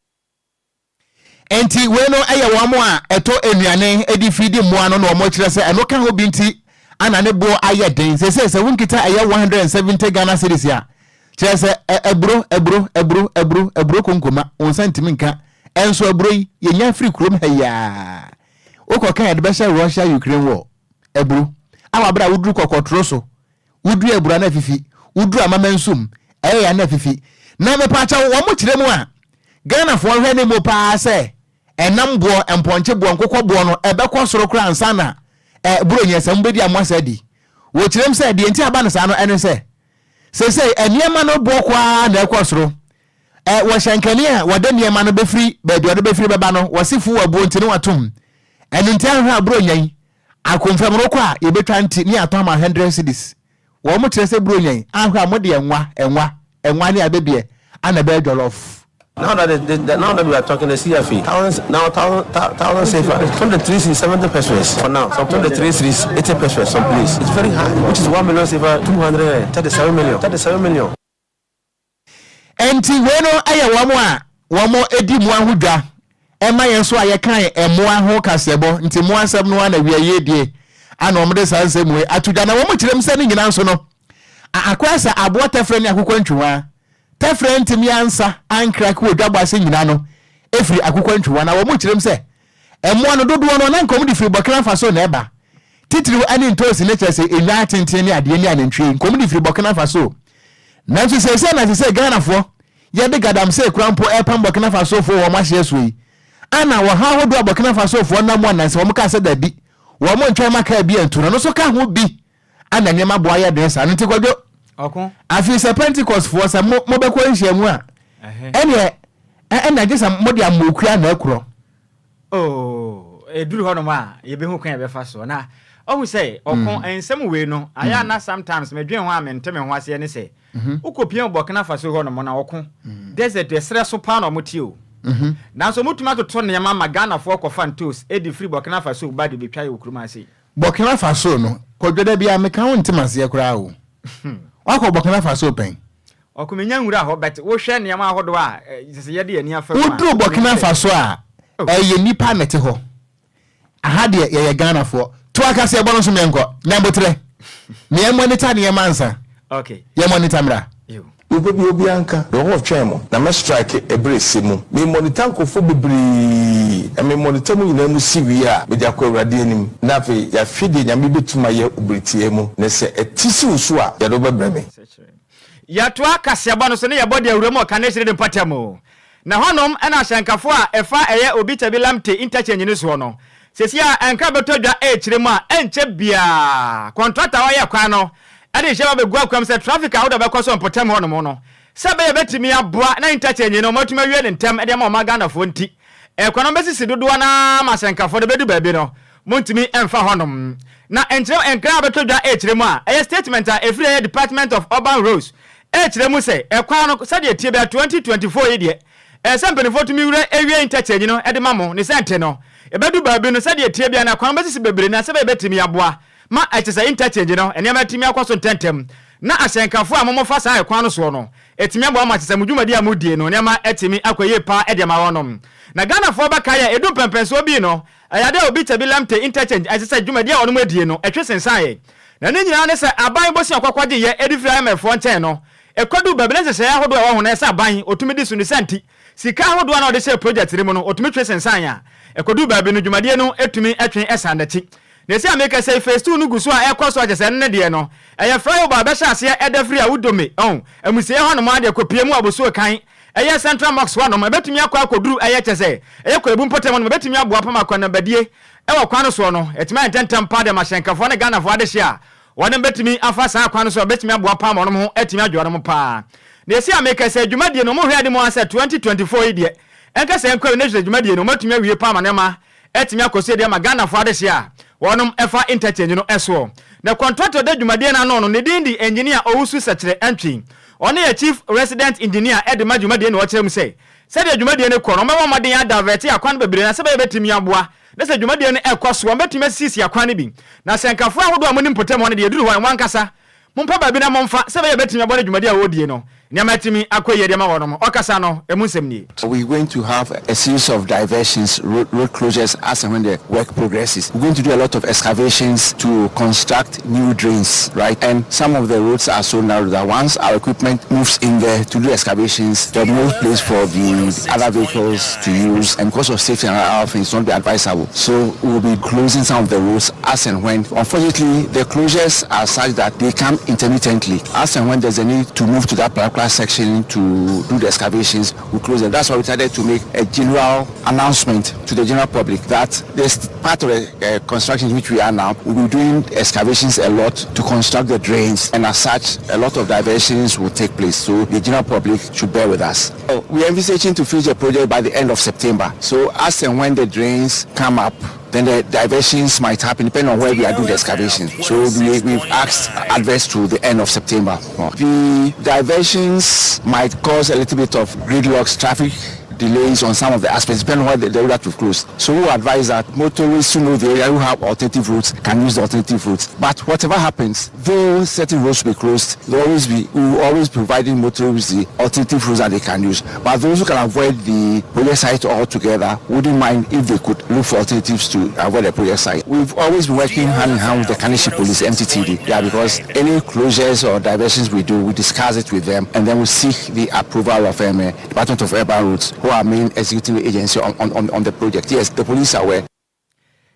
Enti wei no yɛ wɔn a ɛtɔ nnuane de fi di mmoa no na wɔn kyerɛ sɛ ɛno ka ho bi nti. ana ne boɔ ayɛ den. Seesei sɛ wonkita ɛyɛ 170 Ghana cedis a, kyerɛ sɛ ɛ aburo, aburo, aburo, aburo, aburo konkoma, wo nsa ntumi nka. Ɛnso aburo yi, yɛnya firi kurom ha yi ara. Wokɔka yɛde bɛhyɛ Russia Ukraine war. Aburo. A wɔ abere a woduru kɔkɔtoro so, wodua aburo a na afifi, woduru amama nsum, ɛyɛ ya na afifi. Na mepaakyɛw, wɔn kyerɛ mu a, Ghanafoɔ nhwɛ ne mu paa sɛ Ɛnam boɔ, mpɔnkye boɔ, nkokɔ boɔ no ɛbɛkɔ soro koraa ansa na ɛ Buronya sɛ mobɛdi a moasa adi. Wɔkyerɛm sɛ deɛ nti a aba no saa no ɛne sɛ seesei nneɛma no boɔ kɔ ara na ɛkɔ soro. Ɛ wɔ hyɛnkani a wɔde nneɛma no bɛfiri baabi a wɔde bɛfiri bɛba no wɔse fuel boɔ nti ne wɔatom. Ɛno nti ahwehwɛ a Buronya yi akomfam no kɔ a yɛbɛtwa nti ne yɛatɔn ama 100 cedis. Wɔn kyerɛ sɛ Buronya yi ahwɛ a mode ɛnwa, ɛnwa, ɛnwa ne abebeɛ ana ɛbɛyɛ jollof. Now that the, the, now that we are talking, the CFA thousand now thousand thousand CFA, 23 cedis 70 pesos for now. Some 23 cedis 80 pesos some place. It's very high, which is 1 million CFA 237 million, 37 million. Enti wei no yɛ wɔn a wɔdi mmoa ho dwa ma yɛn nso a yɛkan mmoa ho kaseɛbɔ nti mmoa nsɛm no ara na wia yiedie ana wɔde saa nsɛm wei ato dwa na wɔn kyerɛ mu sɛ ne nyinaa nso no akora sɛ aboɔ tɛfrɛ ne akokɔ ntwiwa tɛfrɛ ntumi ansa ankrake wɔ dwabɔ ase nyinaa no ɛfiri akokɔ ntwiwa na wɔn kyerɛ mu sɛ Mmoa no dodoɔ no, na anka wɔde firi Burkina Faso na ɛba. Titiriw ne ntoosi ne kyerɛ sɛ nnwan atenten ne adeɛ ne anantwie, nka wɔde firi Burkina Faso. Nanso seesei na ɛsɛ sɛ Ghanafoɔ yɛde galamsey koraa mpo repam Burkina Fasofoɔ wɔ wɔn ahyeɛ soɔ yi. Ana ɔhaw ahodoɔ a Burkina Fasofoɔ nam mu anansa wɔn kaa sɛ dabi, wɔn ntwɛn ma kaa bi antu no, ɛno nso ka ho bi ana nneɛma boa yɛ den saa no. Nti Kwadwo, afei sɛ Pentecostefoɔ sɛ mo mobɛkɔ nhyiamu a, ɛneɛ ɛna gye sɛ mode amookua na akurɔ. Oh, ɛduru hɔnom a, yɛbɛhu kwan a yɛbɛfa soɔ. Na ɔhu sɛ ɔko mm. nsɛm wei no, ayɛ mm. na sometimes medwen ho a mente me ho aseɛ ne sɛ, mm-hmm. wokɔpia wɔ Burkina Faso hɔnom na ɔko mm. desert ɛserɛ so paa na ɔmo te o. Mm-hmm. Nanso ɔmotumi atoto nneɛma ma Ghanafoɔ kɔfa ntos ɛde firi Burkina Faso ba de bɛtwa yɛ wɔ kurom ase. Burkina Faso no, Kwadwo da biara meka wo ntem aseɛ koraa o. Woakɔ Burkina Faso pɛn? Ɔko menya nwura hɔ but wohwɛ nneɛma ahodoɔ a kyerɛ sɛ yɛde yɛn ani afa mu a. Woduru Burkina Faso a, ɛyɛ nnipa na ɛte hɔ. Aha deɛ yɛyɛ Ghanafoɔ. To akaseɛbɔ no nso meɛnkɔ. Nyaboterɛ. Meɛ monitor nneɛma ansa. Okay. Yɛ monitor mmra. Mepɛ bi obiara nka. Mewɔ hɔ retwɛn mo, na mɛ strike ɛberɛ ɛsɛ mu. Me monitor nkorɔfoɔ bebree, na me monitor mo nyinaa mu si wie a, mede akɔ Awurade anim, na afei yɛahwɛ deɛ Nyame bɛtum ayɛ wɔ bere tiaa mu, na sɛ ɛte si wo so a, yɛde wo bɛbrɛ me. Yɛtoa kaseɛbɔ no so ne yɛbɔ deɛ wuram wɔ Kaneshie de mpɔtam. Na hɔnom na ahyɛnkafo a ɛfa ɛyɛ Obi Tabi Lamte interchange no soɔ no, seesei a nkra bɛtɔ dwa rekyerɛ mu a ɛnkyɛ biara kɔntrata a ɔyɛ kwan no de nhyɛ ba bɛgu akwam sɛ traffic ahodoɔ a ɛbɛkɔ so wɔ mpɔtam hɔnom no sɛ ɛbɛyɛ bɛtumi aboa na interchange no wɔatumi awie no ntɛm de ama ɔman Ghanafoɔ nti ɛkwan no bɛsisi dodoɔ no ara ma ahyɛnkafoɔ no bɛdu baabi no montumi mfa hɔnom. Na nkyerɛ nkra a bɛtɔ dwa rekyerɛ mu a ɛyɛ statement a ɛfiri ɛyɛ Department of Urban Roads rekyerɛ mu sɛ ɛkwan no sɛdeɛ ɛteɛ biara 2024 yi deɛ ɛsɛ sɛ mpanimfoɔ tumi wura ɛwie interchange no de ma mo ne sɛ nte no ɛbɛdu baabi no sɛdeɛ ɛteɛ biara no akwan bɛsisi bebree na sɛ bɛyɛ bɛtumi aboa ma ɛkyɛ sɛ interchange no nneɛma atumi akɔ so ntɛntɛm na ahyɛnkafoɔ a momofa saa ɛkwan no soɔ no ɛtumi aboa ma kyɛ sɛ mo dwumadi a modie no nneɛma atumi akɔ yie paa de ama wɔnom. Na Ghanafoɔ bɛkae a ɛdu mpɛmpɛnsoɔ bi no Ɛyɛ ade a obi Tabi Lamte Interchange ɛsɛ sɛ dwumadi a wɔnom adie no ɛtwe sensan yɛ. Na ne nyinaa ne sɛ aban bosea ɔkɔkɔgye yɛ de firi IMF foɔ nkyɛn no ɛkɔduu baabi na nhyehyɛeɛ ahodoɔ a ɛwɔ ho no ɛsɛ aban ɔtumi di so ne saa nti sika ahodoɔ a na ɔde hyɛɛ project no mu no ɔtumi twe sensan a ɛkɔduu baabi no dwumadie no tumi twe san n'akyi. Na ɛsi a mekasa yi phase 2 no gu so a ɛrekɔ so a kyerɛ sɛ ɛno ne deɛ no ɛyɛ flyover a ɛbɛhyɛ aseɛ ɛda firi Awudome ɔn amusieɛ hɔnom ara de akɔpue mu Abosuo kan Ɛyɛ Central Mosque hɔ nom, ɛbɛtumi akɔ akɔduru ɛyɛ kyɛ sɛ ɛyɛ Kwabu mpɔtam hɔ nom, ɛbɛtumi aboa pam akɔnabadie ɛwɔ kwan no soɔ no, ɛtumi ayɛ ntɛntɛm paa de ama hyɛnkafoɔ ne Ghanafoɔ adehyeɛ a wɔnom bɛtumi afa saa kwan no so a ɛbɛtumi aboa paa ma wɔnom ho atumi adwo wɔnom paa. Na ɛsi a meka sɛ dwumadie no wɔhwɛ anim ara sɛ 2024 yi deɛ ɛnka sɛ ɛnkɔ awie na kyerɛ sɛ dwumadie no wɔatumi awie paa ma nneɛma atumi akɔ so adi ama Ghanafoɔ adehyeɛ a wɔnom fa interchange no soɔ. Na kɔntrata a ɔda dwumadie no ano no ne din de Engineer Owusu Sɛkyerɛ Antwi. Ɔno yɛ Chief Resident Engineer de ma dwumadie no na ɔkyerɛ mu sɛ sɛdeɛ dwumadie no kɔ no wɔbɛbɔ mmɔden adavɛte akwan bebree na sɛbɛyɛ bɛtumi aboa na sɛ dwumadie no ɛkɔ soɔ wɔbɛtumi asisisi akwan no bi na sɛnkafoɔ ahodoɔ a monim mpɔtam hɔ no deɛ ɛduru hɔ no mo ankasa mompɛ baabi na momfa sɛbɛyɛ bɛtumi aboa no dwumadie a wɔredie no. nneɛma atumi akɔ yie de ama wɔnom. Ɔkasa no, emu nsɛm nie. We're going to have a series of diversions, road, road closures as and when the work progresses. We're going to do a lot of excavations to construct new drains, right? And some of the roads are so narrow that once our equipment moves in there to do excavations, there'll be no place for the other vehicles to use. And because of safety and other things, it's not be advisable. So we'll be closing some of the roads as and when. Unfortunately, the closures are such that they come intermittently. As and when there's a need to move to that particular section to do the excavations, we close them. That's why we decided to make a general announcement to the general public that this part of the uh, construction which we are now, we'll be doing excavations a lot to construct the drains, and as such, a lot of diversions will take place. So the general public should bear with us. We are envisaging to finish the project by the end of September. So as and when the drains come up, then the diversions might happen depending on where we are doing the excavation. So we, we've asked adverse to the end of September. The diversions might cause a little bit of gridlocks, traffic delays on some of the aspects, depending on where the, the road we've closed. So we advise that motorists who know the area, who have alternative routes, can use the alternative routes. But whatever happens, though certain roads will be closed, there always be, we will always be providing motorists the alternative routes that they can use. But those who can avoid the project site altogether wouldn't mind if they could look for alternatives to avoid the project site. We've always been working hand in hand with the Kaneshie Police, MTTD, yeah, because any closures or diversions we do, we discuss it with them and then we seek the approval of um, Department of Urban Roads, who are main executing agency on, on, on the project. Yes, the police are aware.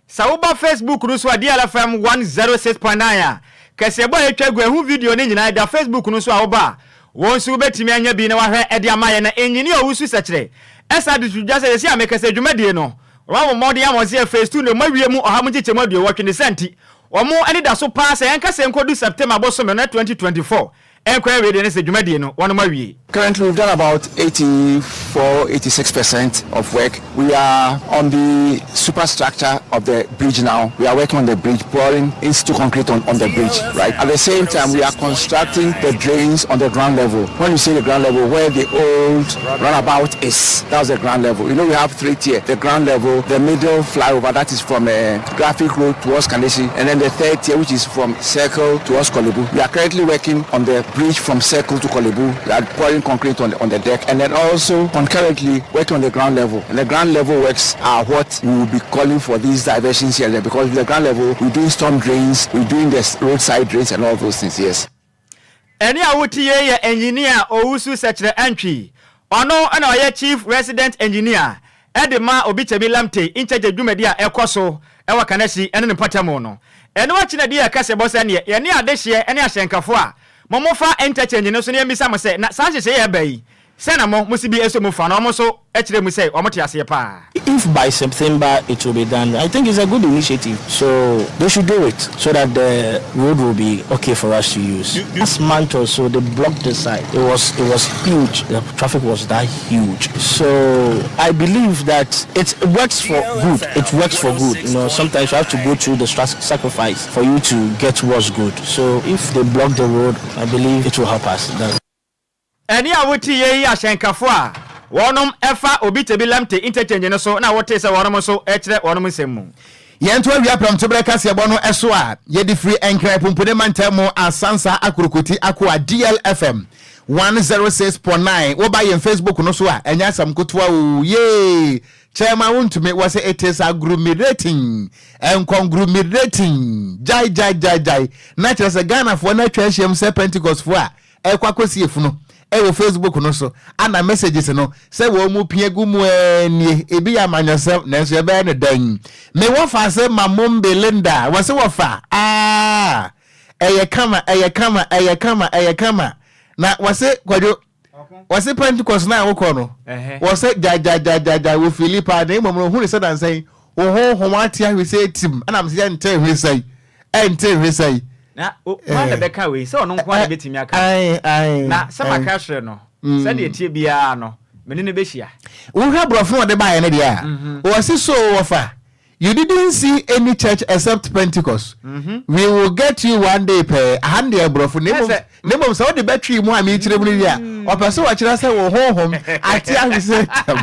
Sɛ woba Facebook no so a, DLFM 106.9 a, kaseɛbɔ a ɛtwa gu ɛho video no nyinaa ɛda Facebook no so a woba a, wo nso wobɛtumi anya bi na wahwɛ de ama yɛn. Na Engineer Owusu Sɛkyerɛ ɛsan de to dwa sɛ seesei a mekasa yi dwumadie no, wɔabɔ mmɔden ama wɔn sɛ Phase 2 no mu awie mu ɔha mu nkyekyɛmu aduowɔtwe ne saa nti wɔn ani da so paa sɛ yɛnkasa nkɔdu September bosome no 2024 Ɛnkɔ awiei de ne sɛ dwumadie no wɔnom awie. Currently we've done about 84, 86 percent of work. We are on the superstructure of the bridge now. We are working on the bridge, pouring in-situ concrete on, on the bridge, right? At the same time, we are constructing the drains on the ground level. When you say the ground level, where the old runabout is, that's the ground level. You know, we have three tier: the ground level, the middle flyover, that is from uh, Graphic Road towards Kaneshie, and then the third tier, which is from Circle towards Korle Bu. We are currently working on the bridge from Circle to Korle Bu. We are pouring concrete on the, on the deck, and then also concurrently working on the ground level. And the ground level works are what we will be calling for these diversions here and there, because the ground level, we're doing storm drains, we're doing the roadside drains and all those things, yes. Ɛnne a wote yei yɛ Engineer Owusu Sɛkyerɛ Antwi. Ɔno na ɔyɛ Chief Resident Engineer de ma Obikyemi Lamptey nkyɛkyɛ dwumadi a ɛkɔ so wɔ Kaneshie ne ne mpɔtam no. Ɛno akyi na ɛde yɛn kaseɛbɔ sɛ neɛ yɛne adehyeɛ ne ahyɛnkafo a mo mofa interchange no so no yɛmmisa mo sɛ na saa nhyehyɛeɛ a ɛba yi sɛn na mo mosi bi sɔ mu fa na wɔn nso kyerɛ mu sɛ wɔte aseɛ paa. If by September it will be done, I think it's a good initiative so they should do it so that the road will be okay for us to use. Last month or so they blocked this side, it was it was huge, the traffic was that huge so I believe that it works for good, it works for good, you know sometimes you have to go through the sacrifice for you to get what's good so if they block the road I believe it will help us. That's Ɛnne a wote yei yi ahyɛnkafo a wɔnom fa Obitebi Lamte Interchange no so na wotee sɛ wɔnom nso rekyerɛ wɔnom nsɛm mu. Yɛnto awia prɛmtoberɛ kaseɛbɔ no so a yɛde firi Nkran Pumpuni Mantam mu Asansa Akorokoti Akoa DLFM 106.9 Woba yɛn Facebook no so a ɛnyɛ asɛm kotoa oo yee Chairman wontumi wɔ sɛ it is agglomerating ɛncongglomerating gyae gyae gyae gyae na kyerɛ sɛ Ghanafoɔ no atwa ahyiam sɛ Pentecostfoɔ a ɛkɔ akɔsi efunu ɛwɔ Facebook no so ana messages no sɛ wɔn mu pia gu mu ɛɛ nie ebi yɛ amanyɔsɛm nanso yɛbɛyɛ no dɛn me wɔfa sɛ mamombe Linda wɔse wɔfa aa ɛyɛ kama ɛyɛ kama ɛyɛ kama ɛyɛ kama na wɔse kwadwo wɔse Pentecost no a wokɔ no wɔsɛ gyagyagyagyagya wɔ fili paa na mmom no ohunu sɛ dansa yi wo honhom ate ahwe sɛ etim ɛna mesɛ yɛnte hwe sɛi ɛnte hwe sɛi Na hwan na ɛbɛka wei? Sɛ ɔno nko ara na ɛbɛtumi aka. Na sɛ maka akyerɛ no, sɛdeɛ ɛteɛ biara no, me ne no bɛhyia. Wohwɛ borɔfo na ɔde baeɛ no deɛ a, wɔse so wɔfa. You didn't see any church except Pentecost. We will get you one day pɛɛ. Aha no deɛ borɔfo na mmom na mmom sɛ wode bɛtwe mu a mekyerɛ mu no wie a ɔpɛ sɛ ɔkyerɛ sɛ wo honhom ate ahwe sɛ tam.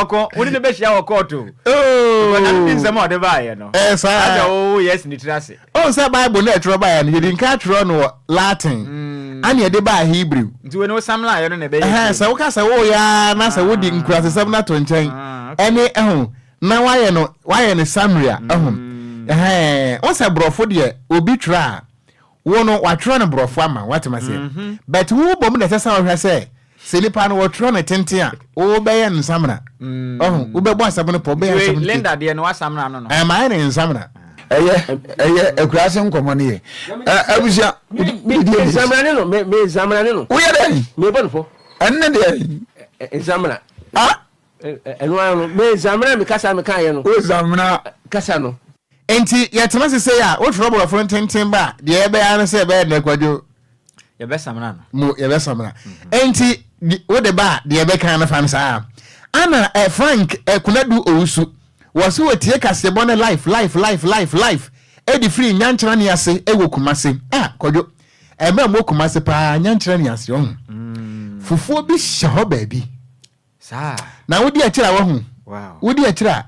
Ɔko wo ne no bɛhyia wɔ kɔɔto. Oh. Because ne nsɛm a ɔde baeɛ no. Ɛɛ saa. Asɛ wo yɛ si ne tiri ase. Ɔn sɛ Bible no a ɛtwerɛ baeɛ no yɛdi nka atwerɛ no wɔ Latin ana yɛde baa Hebrew. Nti wei no wosamlaeɛ no na ɛbɛyɛ Ɛhɛn, sɛ woka sɛ woyɛ ara na sɛ wode nkurasesɛm no ato nkyɛn ɛne ɛho na woayɛ no woayɛ no summary a ɛho ɛhɛn wo sɛ borɔfo deɛ obi twerɛ a wo no watwerɛ no borɔfo ama wo woatem aseɛ but wo bom na ɛsɛ sɛ wohwɛ sɛ Sɛ nipa no wɔtwerɛ no tenten a, wobɛyɛ no nsamena. Ɔho, wobɛbɔ asɛm no pɔ, wobɛyɛ asɛm no Linda deɛ no wasamena no no. Ɛɛ, mayɛ no nsamena. Ɛyɛ, ɛyɛ, akuraase nkɔmɔ no yɛ. Ɛ, abusua, Me, me nsamena ne no, me, me nsamena ne no. Woyɛ dɛn? Mebɔ no pɔ. Ɛnne deɛ? Nsamena. Ah? Ɛno ara no, me nsamena me kasa me kaeɛ no. Wo nsamena. Kasa no. Enti yɛtena ase sei a, wotwerɛ borɔfo no tenten ba a, deɛ yɛbɛyɛ ara ne sɛ yɛbɛyɛ nnɛ Kwadwo. Yɛbɛsamena no. Mo, yɛbɛsamena. Enti wode ba a, deɛ yɛbɛka no fa no saa. Ana eh, Frank eh, Kunadu Owusu, wɔ se wɔtie kaseɛbɔ no life, life, life, life, life, ɛde firi Nyankyerane ase wɔ Kumase. Ah, Kwadwo, ɛmɛ mo Kumase paa, Nyankyerane ase, ɔho. Fufuo bi hyɛ hɔ baabi. Saa. Na wodi akyire a wahu. Wow. Wodi akyire a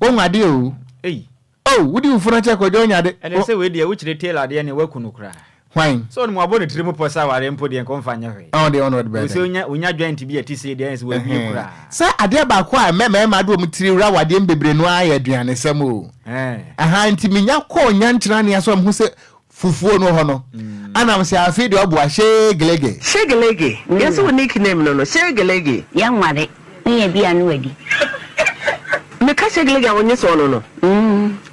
wohu adeɛ o. Ei. Oh, wodi wo funu akyɛ kwadwo ɔnya ade. Ɛnɛ sɛ wei deɛ wokyerɛ tailor adeɛ ne waku no koraa. Hwan? Sɛ ɔnom wabɔ ne tiri mu pɔ sɛ awareɛ mpo deɛ nka ɔmfa nyɛ hwee. Ɔn deɛ ɔno ɔde bɛyɛ Sɛ dɛn? onya onya joint bi a ɛte sei deɛ ɛyɛ sɛ wawie koraa. Sɛ adeɛ baako a ɛmɛ mmarima de wɔn tiri wura wadeɛ mu bebree no ara yɛ aduanesɛm o. Ɛɛ. Aha nti menya kɔɔ nyankyerɛ so a mehu sɛ Fufuo no hɔ no ana mese afei deɛ ɔboa shegelege. Shegelege, yɛse wo nick name no no Shegelege. Yɛnware, wonya bi a ne wadi. Meka Shegelege a wonye sɛ ɔno no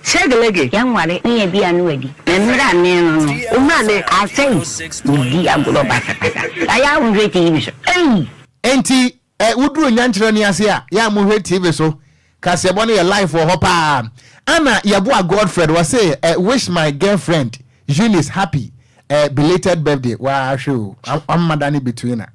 Shegelege. Yɛnware, wonya bi a ne wadi. Me mmrane no no. Wo mmrane. Afei, medi agorɔ basabasa. Ayɛ a wonhwɛ TV so, ei! Enti Ɛ woduru nyankyerɛ no ase a yɛ a mohwɛ TV so kaseɛbɔ no yɛ live wɔ hɔ paa ana yɛboa Godfred wɔse ɛ wish my girlfriend Eunice happy ɛ belated birthday waa hwɛ o wamma da ne between a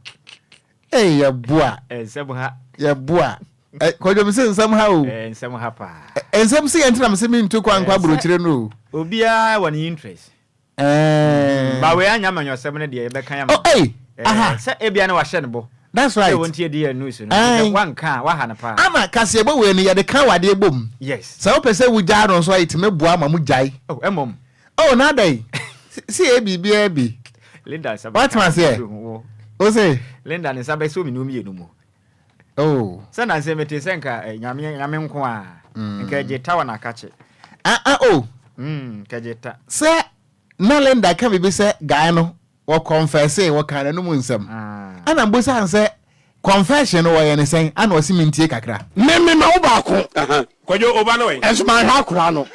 ee yɛboa Nsɛm ha. yɛboa ɛ kwadwo mese nsɛm ha o Ɛ nsɛm ha paa. Ɛ nsɛm se yɛn ntina mese mentu kwan nkɔ aburokyire no o. Obiara wɔ ne interest. Ɛɛɛ. Ba wei anyɛ amanyɔsɛm no deɛ yɛbɛka ama. Oh ei! Aha. Sɛ ebia na wahyɛ no bɔ. That's right. Sɛ wɔntie deɛ news no. Nti sɛ wanka a waha no paa. Ama kaseɛbɔ wei no yɛde ka wadeɛ bom. Yes. Sɛ wopɛ sɛ wogyaa no nso a yɛtumi boa ma mo gyae. Oh ɛmom. Oh na adɛn? Si yɛ biribiara bi. Linda nsa bɛka. Watena aseɛ? Wo se? Linda ne nsa bɛsɔ me ne wo mmienu mu. Oh. Sɛ nansa mete sɛ nka eh, nyame nyame nko a. Mm. Nka gye ta wɔ n'akakye. Ah ah oh. Mm, nka gye ta. Sɛ na Linda ka biribi sɛ guy no wɔ confesse wɔ kan n'anum nsɛm. Ah. Ɛna mbusa sɛ confession no wɔyɛ ne sɛn ana ɔsi mi ntie kakra. Me me ma wo baako. Kwadwo oba no ɛ. Ɛnso manhwɛ akora no.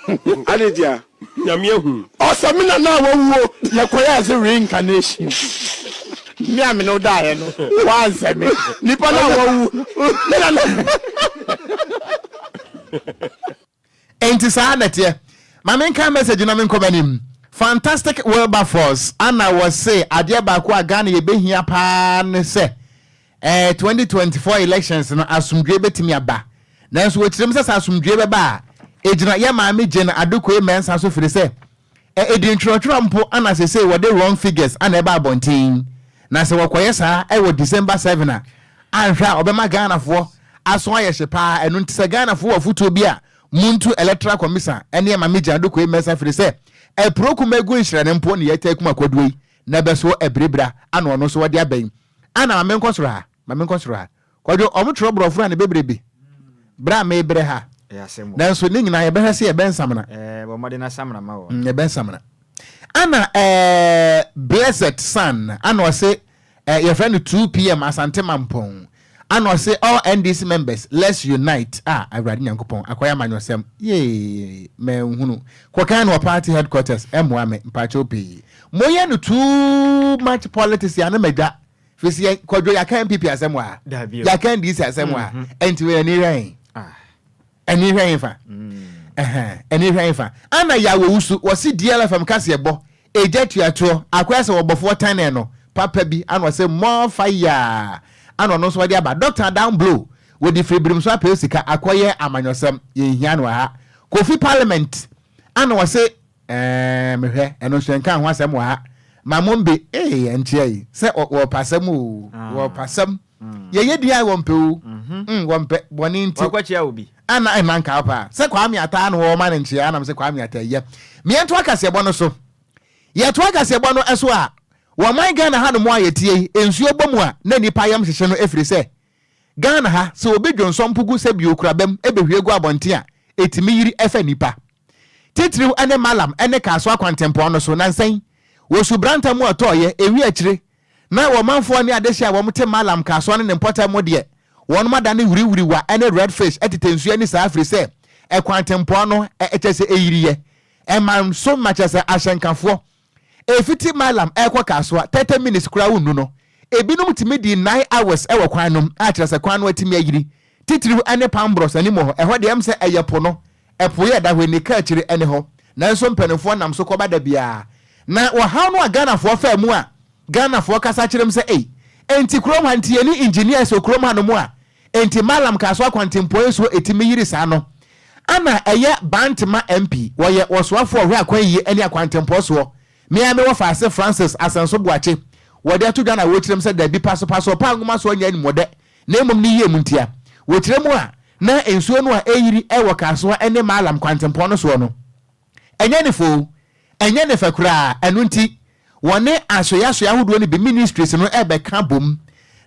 Adɛn ntia? Nyame ahu. Ɔsɛ me nana a wawuo yɛkɔyɛɛ se reincarnation me a me ne wo daeɛ no wansɛ me nipa no a wawu me nana. Enti saa na ɛteɛ. Ma menka message na menkɔ m'anim. Fantastic Wilberforce ana wɔse adeɛ baako a Ghana yɛbɛhia paa ne sɛ eh, 2024 elections no asomdwoe bɛtumi aba. Nanso wɔkyerɛ mu sɛ sɛ asomdwoe bɛba a, ɛgyina yɛ maame Jane Adokoe Mensah so firi sɛ eh, ɛdi ntwerɛtwerɛ mpo ana sesei wɔde wrong figures ana ɛba abɔnten. Na sɛ wɔkɔyɛ saa ɛwɔ December 7 a, anhwɛ a ɔbɛma Ghanafoɔ aso ayɛ hye paa. Ɛno nti sɛ Ghanafoɔ wɔ afotuo bi a, montu Electoral Commission ɛne Maame Jane Adokoe Mensah firi sɛ apuro kuma egu nhyerɛne mpo ne yɛtaa kum akwaduo yi na ɛbɛso abiribira ana ɔno nso wɔde aba yi. Ana ma menkɔ soro ha, ma menkɔ soro ha. Kwadwo, ɔmo twerɛ borɔfo a ne bebrebe berɛ a mebrɛ ha. Nanso ne nyinaa yɛbɛhwɛ sɛ yɛbɛnsamena. Ɛɛ, bɔ mmɔden na samena ma wɔn. Mm, yɛbɛnsamena. Ana ɛɛ Blessed Son, ana ɔse ɛɛ yɛfrɛ no 2 pm Asante Mampɔn. Ana ɔse all NDC members let's unite. Ah, Awurade Nyankopɔn, akɔyɛ amanyɔsɛm. Yee, manhunu. Kɔkan no wɔ party headquarters, ɛmmoa me, mpakyɛw pii. Moyɛ no too much politics a na madwa. Firi sɛ kwadwo yɛaka NPP asɛm wɔ ha. Yɛaka NDC asɛm wɔ ha. Mhm. Ɛnti wei ani hwɛ yɛn. Ah. Ani hwɛ yɛn fa. Mm. Ani hwɛ yɛn fa. Ana yɛ awɔwu so wɔsi DLFM kaseɛ bɔ. Egya tuatoɔ. Akɔyɛ sɛ wɔbɔfoɔ tan no. Papa bi ana ɔsɛ more fire. Ana ɔno nso ɔde aba. Doctor down blow. Wɔde firi birim so apɛ sika akɔyɛ amanyɔsɛm. Yɛnhia no wɔ ha. Kofi Parliament ana ɔse ɛɛɛ mehwɛ ɛno nso yɛnka ho asɛm wɔ ha. Mamombe ee ɛnkyea yi sɛ wɔpɛ asɛm oo ah. wɔpɛ asɛm. Mm. Yɛyɛ di a wɔmpɛ o. Mhm. Mm, wɔmpɛ bɔne nti. Wakɔkyia obi. Ana ɛna nka paa sɛ Kwame Ataa na wɔma no nkyea anam sɛ Kwame Ataa yɛ. Meɛnto akaseɛbɔ no so. Yɛtoa kaseɛbɔ no so a, wɔ ɔman Ghana hanom a yɛteɛ yi, nsuo bɔ mu a na nnipa yam hyehye no ɛfiri sɛ, Ghana ha, sɛ obi dwonsɔ mpo gu sɛ bio kura bam bɛhwie gu abɔnten a, ɛtumi yiri fa nnipa. Titiriw ne Mallam ne Kasoa kwantempɔn no so, nansa yi, wɔ Subranta mu a ɛtɔeɛ, ɛwi akyire, na wɔ manfoɔ ne adehye a wɔte Mallam, Kasoa ne ne mpɔtam mu deɛ, wɔnom adane wiriwiriwa ne red fish tetɛ nsuo ani saa firi sɛ, ɛkwantempɔn no, kyerɛ sɛ ɛyiriiɛ. Ɛma nso ma kyerɛ sɛ ahyɛnkafoɔ ɛfiti Mallam ɛrekɔ Kasoa 30 minutes koraa wonnu no. Ebinom tumi di 9 hours wɔ kwan nom a kyerɛ sɛ kwan no atumi ayiri. Titiriw ɛne Pambros anim hɔ, ɛhɔ deɛ ɛm sɛ ɛyɛ po no, ɛpo yi a ɛda hɔ yi ne kaa akyire ɛne hɔ. Nanso mpaninfoɔ nam so kɔba da biara. Na ɔhaw no a Ghanafoɔ faa mu a Ghanafoɔ kasa kyerɛ m sɛ ei, enti kurom ha nti yɛnni engineers wɔ kurom hanom a Enti Mallam Kasoa kwantempɔn nsuo ɛtumi yiri saa no ana ɛyɛ Bantama MP wɔyɛ wɔsoafoɔ ɔhwɛ akwan yie ɛne akwantempɔn soɔ me ara me wɔfaase Francis Asɛnso Boakye wɔde ato dwa na wɔkyerɛ mu sɛ dabi pasopaso ɔpɛ anwoma soɔ nyɛ animuɔdɛ na mmom ne yie mu ntia wɔkyerɛ mu a na nsuo no a ɛyiri ɛwɔ Kasoa ɛne Mallam kwantempɔn no soɔ no Ɛnyɛ ne fɛ o, ɛnyɛ ne fɛ koraa. Ɛno nti, wɔne asoɛeasoɛe ahodoɔ no bi, ministries no, rebɛka abom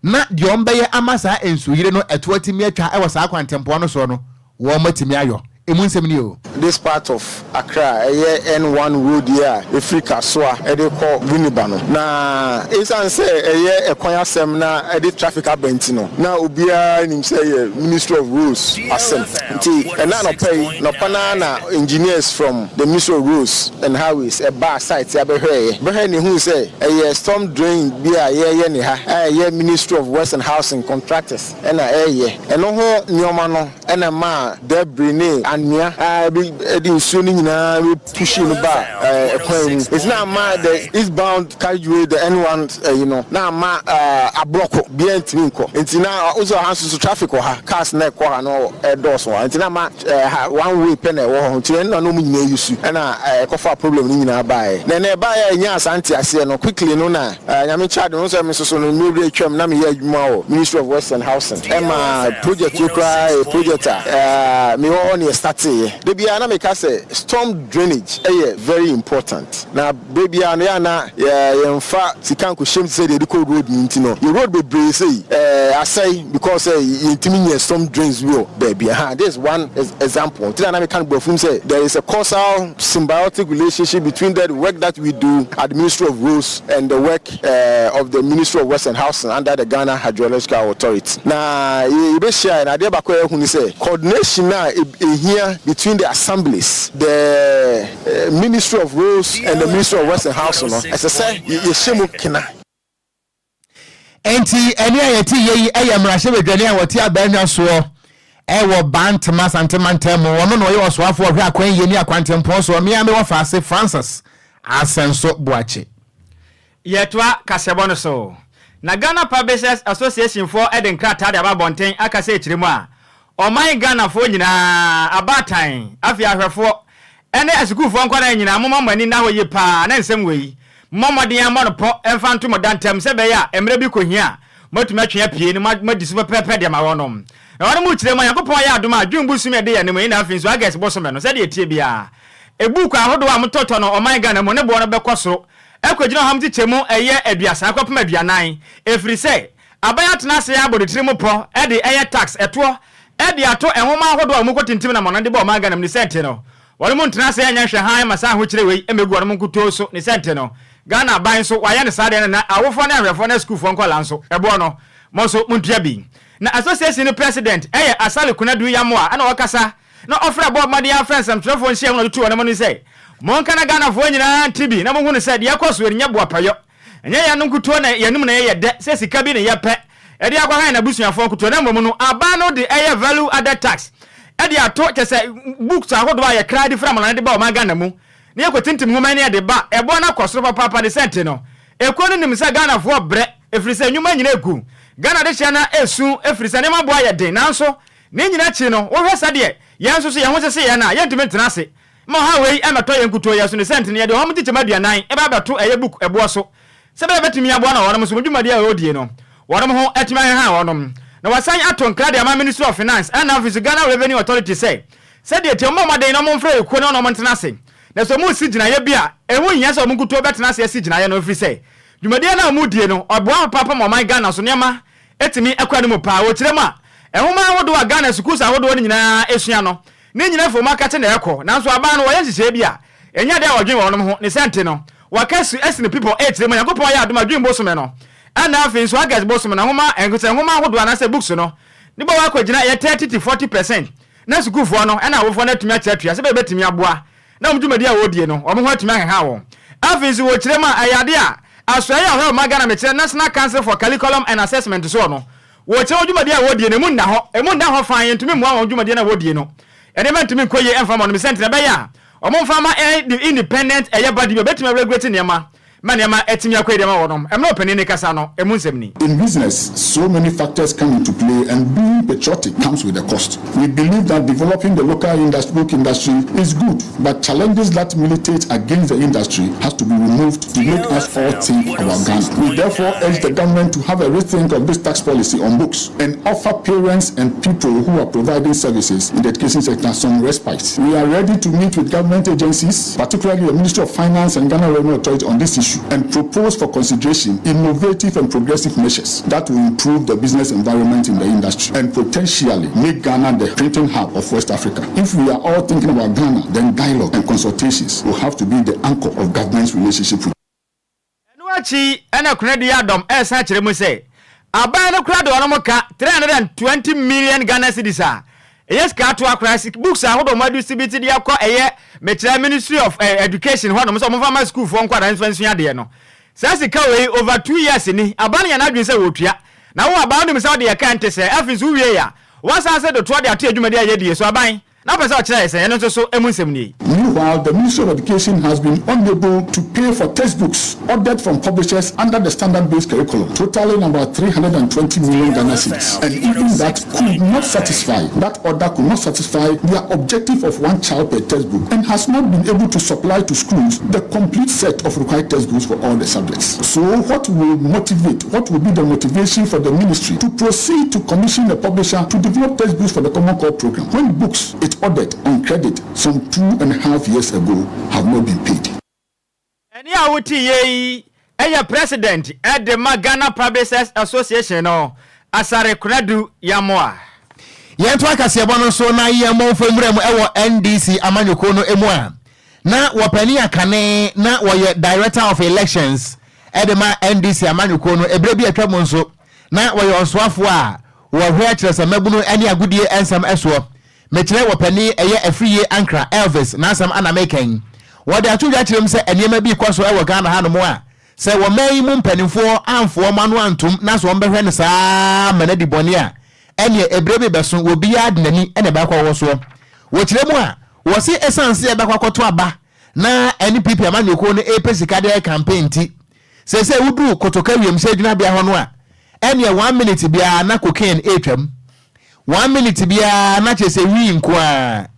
na deɛ wɔbɛyɛ ama saa nsuyire no ɛto atumi atwa wɔ saa kwantempɔn no soɔ no, wɔatumi ayɔ. Emu nsɛm nie o. This part of Accra ɛyɛ N one road yi a ɛfiri Kasoa de kɔ Winneba no. Na ɛsiane sɛ ɛyɛ ɛkwan asɛm na ɛde traffic aba nti no, na obiara nim sɛ ɛyɛ Ministry of Roads asɛm. Nti ɛnnɛ anɔpa yi, nɔpa no ara na engineers from the Ministry of Roads and Highways baa site ha bɛhwɛeɛ. Bɛhwɛɛ na ɛhuu sɛ ɛyɛ storm drain bi a yɛreyɛ ne ha a ɛyɛ Ministry of Works and Housing contractors na ɛreyɛ. Ɛno ho nneɛma no na ɛmaa debris ne anwea a ɛde nsuo no nyinaa bɛ pushii no baa kwan mu. Nti na ama the eastbound carriageway, the N1 ɛyi no, na ama ablɔko, biara ntumi nkɔ. Nti na wo sɛ ɔha nso so traffic wɔ ha, cars na ɛkɔ ha no ɛdɔɔso wɔ ha. Nti na ama ha one way pɛ na ɛwɔ hɔ. Nti ɛno na na wɔn nyinaa use ɛna ɛkɔfaa problem no nyinaa baeɛ. Na ɛnɛ ɛbaeɛ a yɛnyaa saa nteaseɛ no quickly no na Nyame nkyɛ adom, wohu sɛ me nso so no mmerɛ bi atwam na meyɛ adwuma wɔ Ministry of Works and Housing. Ɛma project yi koraa yɛ project a mewɔ hɔ na yɛstarteeɛ. Da biara na meka sɛ storm drainage yɛ very important. Na berɛ biara no yɛ a na yɛmfa sika nkɔhyɛ mu te sɛ deɛ yɛde kɔ road no nti no, yɛ road bebree sei asɛe because sɛ yɛntumi nyɛ storm drains bi wɔ baabi. Aha, this is one example. Nti na na meka no borɔfo mu sɛ there is a causal symbiotic relationship between the work that we do at the Ministry of Roads and the work of the Ministry of Works and Housing under the Ghana Hydrological Authority. Na yɛbɛhyiaeɛ no, adeɛ baako a yɛahu ne sɛ coordination a ɛhia between the assemblies, the Ministry of Roads and the Ministry of Works and Housing no, ɛsɛ sɛ yɛhyɛ mu kena. Enti ɛnne a yɛte yɛ yi yɛ mmarahyɛbadwani a wɔte abannwa soɔ wɔ Bantama Asante mantam mu. Ɔno na ɔyɛ ɔsoafoɔ ɔhwɛ akwan yie ne akwantempɔn soɔ. Me ara mewɔ Faase Francis Asɛnso Boakye. Yɛtoa kaseɛbɔ no so. Na Ghana Publishers Association foɔ de nkrataa de aba abɔnten aka sɛ ɛkyerɛ mu a, Ɔman Ghanafoɔ nyinaa, abaatan, afei ahwɛfoɔ, ne asukuufoɔ nkwadaa nyinaa, momma mo ani nna hɔ yie pa ara na nsɛm wei, mommɔ mmɔden ara mmɔ no pɔ mfa nto mo da ntam sɛ ɛbɛyɛ a mmerɛ bi kɔhia a, moatumi atwe apue na moadi so pɛpɛɛpɛ de ama wɔnom. Na wɔnom rekyerɛ mu a, Nyankopɔn ayɛ adom a, June bosome a ɛdi yɛn anim yi na afei nso August bosome no, sɛdeɛ ɛteɛ biara, buuku ahodoɔ a motɔtɔ no ɔman Ghana mu no boɔ no bɛkɔ soro akɔgyina ɔha mu nkyekyɛmu ɛyɛ aduasa kɔpem 40, ɛfiri sɛ, Aban atena ase abɔ ne tiri mu pɔ de ɛyɛ tax, ɛtoɔ, de ato nwoma ahodoɔ a wɔkɔ tintim nam ano de bɔ ɔman Ghana mu ne sɛnti no, wɔnom ntena ase nyɛ nhwɛ hann ma saa ahokyere wei mmɛgu wɔnom nkutoo so ne sɛnti no, Ghana aban nso wayɛ no saa deɛ no na awofoɔ ne ahwɛfoɔ ne asukuufoɔ nkwadaa nso ɛboɔ no mo nso montua bi. Na association no president yɛ Asale Konadu Yamoah ɛna ɔkasa na ɔfrɛ bɔɔ mmɔden ara frɛ nsɛmtwerɛfoɔ nhyiamu na ɔde too wɔnom anim sɛ monka na Ghanafoɔ nyinaa nte bi na monhunu sɛ deɛ ɛkɔ soɔ no nyɛ boapayɔ. Ɛnyɛ yɛn nkutoo na yɛn anom na yɛyɛ dɛ sɛ sika bi na yɛpɛ de akɔha yɛn abusuafoɔ nkutoo na mmom no aban no de ɛyɛ value added tax de ato kyɛ sɛ books ahodoɔ a yɛkra de firi amanɔne de ba ɔman Ghana mu na yɛkɔtintim nwoma yi na yɛde ba ɛboɔ no akɔ soro papaapa ne sɛ nti no ekuo no nim sɛ Ghanafoɔ brɛ ɛfiri sɛ nnwuma nyina gu. Ghana adehyeɛ no resu ɛfiri sɛ nneɛma boɔ ayɛ den nanso ne nyina akyi no wohwɛ sɛdeɛ yɛn nso so yɛn ho sese yɛn a yɛntumi ntena ase ma ɔhaw wei mmɛtɔ yɛn nkutoo yɛn so ne sɛ nti no yɛde ɔha mu nkyekyɛm 40 bɛba abɛto ɛyɛ book ɛboɔ so sɛ ɛbɛyɛ a ɛbɛtumi aboa na wɔnom nso wɔn dwumadie a wɔredie no wɔnom ho atumi aheha wɔnom na wɔasan ato nkra de ama Ministry of Finance ɛna afei nso Ghana Revenue Authority sɛ sɛdeɛ ɛteɛ wɔmmɔ mmɔden na wɔmfrɛ ekuo na wɔne wɔn ntena ase na sɛ wɔresi gyinaeɛ bi a ɛho nhia sɛ wɔn nkutoo bɛtena ase asi gyinaeɛ no ɛfiri sɛ dwumadie no a wɔredie no ɔboa papaapa ma ɔman Ghana so nneɛma tumi kɔ anim paa. Wɔkyerɛ mu a, nwoma ahodoɔ a Ghana sukuus ahodoɔ no nyinaa sua no, ne nyinaa fi wɔn akakye na ɛkɔ. Nanso aban no, wɔyɛ nhyehyɛeɛ bi a, ɛnyɛ adeɛ a wɔdwen wɔnom ho. Ne saa nti no, wɔaka su asi no pipɔ rekyerɛ mu a, Nyankopɔn ayɛ adom a June bosome no, ɛna afei nso August bosome no, nwoma, sɛ nwoma ahodoɔ anaasɛ books no, ne bɔ akɔgyina ɛyɛ 30 to 40 percent, na sukuufoɔ no ɛna awofoɔ no atumi akyerɛ atua sɛ ɛbɛyɛ bɛtumi aboa na wɔn dwumadi a wɔredie no, wɔn ho atumi aheha wɔn. Afei nso wɔkyerɛ mu a, ɛyɛ adeɛ a Asoɛeɛ a ɔhwɛ ɔman Ghana mekyerɛ National Council for Curriculum and Assessment soɔ no, wɔkyerɛ wɔn dwumadie a wɔredie no, ɛmu nna hɔ, ɛmu nna hɔ fann, yɛntumi mmoa wɔn dwumadie no a wɔredie no. Nneɛma ntumi nkɔ yie mfa mma wɔn, sɛ nti na ɛbɛyɛ a wɔmfa mma independent ɛyɛ body bi a ɛbɛtumi aregulate nneɛma ma nneɛma atumi akɔ yie de ama wɔnom. Mmerɛ ɔpanin no rekasa no, ɛmu nsɛm ni. In business, so many factors come into play and being patriotic comes with a cost. We believe that developing the local industry, book industry is good, but challenges that militate against the industry has to be removed to make us all think about Ghana. We therefore urge the government to have a rethink of this tax policy on books and offer parents and people who are providing services in the education sector some respite. We are ready to meet with government agencies, particularly the Ministry of Finance and Ghana Revenue Authority on this issue and propose for consideration innovative and progressive measures that will improve the business environment in the industry and potentially make Ghana the printing hub of West Africa. If we are all thinking about Ghana, then dialogue and consultations will have to be the anchor of government's relationship with Ɛno akyi na Konadu Yiadom resan kyerɛ mu sɛ aban no koraa de wɔn ka 320 million Ghana cedis a ɛyɛ sika atoa koraa si books ahodoɔ wɔn adistribute de akɔ ɛyɛ mekyerɛ Ministry of Education hɔnom sɛ wɔmfa ma sukuufoɔ nkwadaa mfa nsua adeɛ no. Saa sika wei over 2 years ni aban no yɛ n'adwene sɛ wɔtua na wo aban wonim sɛ wode yɛ ka ɛnte sɛɛ afei nso wowie a woasan ase de toɔ de ato adwumadi a yɛdie so aban Na wopɛ sɛ ɔkyerɛ yɛ sɛn? Ɛno nso so emu nsɛm nie. Meanwhile, the Ministry of Education has been unable to pay for textbooks ordered from publishers under the standard-based curriculum, totaling about 320 million Ghana cedis, and even that could not satisfy, that order could not satisfy their objective of one child per textbook and has not been able to supply to schools the complete set of required textbooks for all the subjects. So what will motivate, what will be the motivation for the ministry to proceed to commission a publisher to develop textbooks for the Common Core program when books it ordered on credit some 2.5 years ago have not been paid? Ɛnne a wotiiɛ yi yɛ President de ma Ghana Publishers Association no, Asare Konadu Yamoah. Yɛntoa kaseɛbɔ no so na yɛmmɔ mfo nwura mu wɔ NDC amanyɔkuo no mu a na wɔpanin akane na wɔyɛ Director of Elections de ma NDC amanyɔkuo no ɛberɛ bi atwa mu nso na wɔyɛ ɔsoafoɔ a wɔhwɛ kyerɛ sɛ mmabunu ne agodie nsɛm soɔ. Mekyerɛ wɔpanin ɛyɛ Afriyie Ankrah Elvis n'asɛm ana meka yi. Wɔde ato dwa kyerɛ mu sɛ nneɛma bi rekɔ so wɔ Ghana hanom a sɛ wɔman yi mu mpanimfoɔ amfo wɔn ano antom na sɛ wɔbɛhwɛ no saa ara ma no adi bɔne a, ɛneɛ ɛberɛ bi rebɛso obiara de n'ani na ɛbɛkɔ akɔwɔ soɔ. Wɔkyerɛ mu a, wɔse ɛsiane sɛ yɛbɛkɔ akɔto aba na NPP amanyɔkuo no repɛ sika de ayɛ campaign nti, seesei woduru Kotoka wiemhyɛn gyinabea hɔ no a, ɛneɛ one minute biara na cocaine retwam. One minute biara na kyerɛ sɛ wii nko ara.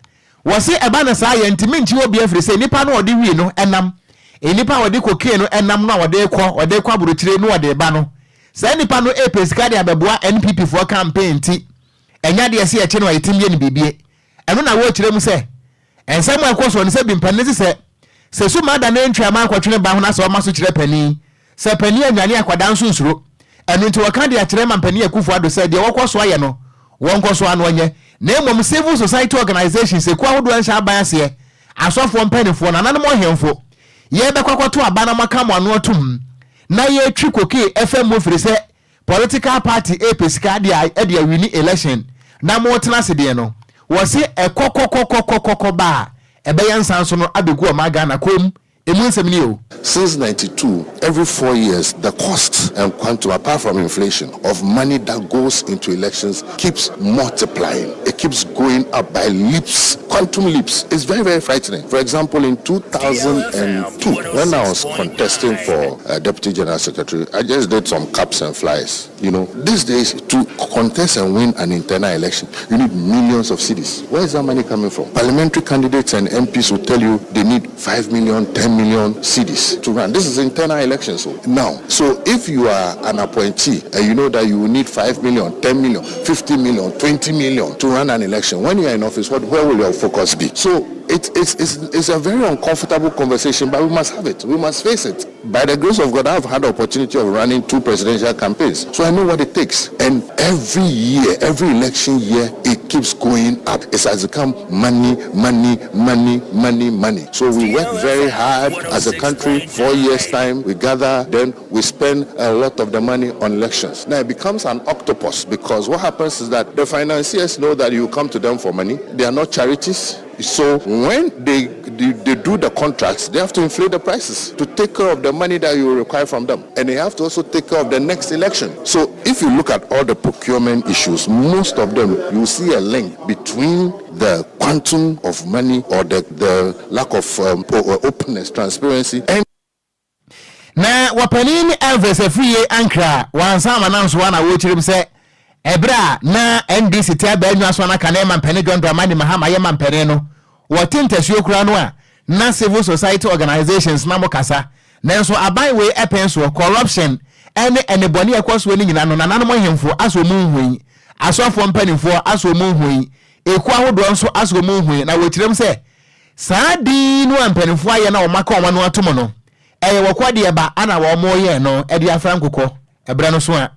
Wɔse ɛba no saa a yɛntumi nkye obi afiri sɛ nipa no a ɔde wii no nam, nnipa a wɔde cocaine no nam no a wɔde rekɔ, wɔde rekɔ aburokyire na wɔde reba no, saa nipa no repɛ sika de abɛboa NPP foɔ campaign nti, ɛnyɛ adeɛ sɛ yɛkye no a yɛtumi yɛ no biribi. Ɛno na wɔrekyerɛ mu sɛ nsɛm a ɛkɔ soɔ no sɛ bi mpanin se sɛ sɛ sum ada nantwi ama akɔtwe ne ba ho na sɛ ɔma so kyerɛ panin sɛ panin annwane akwadaa nso nsuro. Ɛno nti wɔka de akyerɛ Mampanin Akufo Addo sɛ deɛ wɔkɔ so ayɛ no wɔnkɔ so ano nyɛ na mmom civil society organisations, ekuo ahodoɔ a ɛnhyɛ aban aseɛ, asɔfoɔ mpaninfoɔ, nananom ɔhemfo, yɛbɛkɔ akɔto aba na moaka mo ano atom na yɛtwi kokee ɛfa mu ɛfiri sɛ political party repɛ sika de a de awini election na motena ase deɛ no wɔse ɛkɔkɔkɔkɔkɔkɔ ba a ɛbɛyɛ nsa nso no abɛgu ɔman Ghana komm Emu nsɛm nie o. Since 92, every 4 years, the cost and quantum, apart from inflation, of money that goes into elections keeps multiplying. It keeps going up by leaps, quantum leaps. It's very, very frightening. For example, in 2002, when I was contesting for uh, Deputy General Secretary, I just did some caps and flies. You know, these days, to contest and win an internal election, you need millions of cedis. Where is that money coming from? Parliamentary candidates and MPs will tell you they need 5 million, 10 million cedis to run. This is internal elections. So now, so if you are an appointee and you know that you will need 5 million, 10 million, 50 million, 20 million to run an election, when you are in office, what, where will your focus be? So it, it's, it's, it's a very uncomfortable conversation, but we must have it. We must face it. By the grace of God, I've had the opportunity of running two presidential campaigns. So I know what it takes. And every year, every election year, it keeps going up. It has become money, money, money, money, money. So we work very hard as a country. 4 years' time, we gather, then we spend a lot of the money on elections. Now it becomes an octopus because what happens is that the financiers know that you come to them for money. They are not charities. So when they, they, they do the contracts, they have to inflate the prices to take care of the money that you require from them. And they have to also take care of the next election. So if you look at all the procurement issues, most of them, you see a link between the quantum of money or the, the lack of um, openness, transparency, and Na wɔpanin Elvis Afriyie Ankrah wansan ama nanso a na wɔrekyerɛ mu sɛ ɛberɛ a na NDC te abaanwa so na kane mampanin John Dramani Mahama yɛ mampanin no wɔte ntasuo koraa no a na civil society organisations na mo kasa nanso aban wei ɛpɛn soɔ corruption ɛne ɛnebɔne ɛkɔ soɔ no nyina no nananom ahemfo asɔ mu nhui asɔfoɔ mpanimfoɔ asɔ mu nhui ekuo ahodoɔ nso asɔ mu nhui na wɔkyerɛ mu sɛ Saa din no a mpanimfoɔ ayɛ na wɔaka wɔn ano atom no, ɛyɛ wɔkɔ deɛ ba ana wɔyɛɛ no de afra nkokɔ ɛberɛ no so a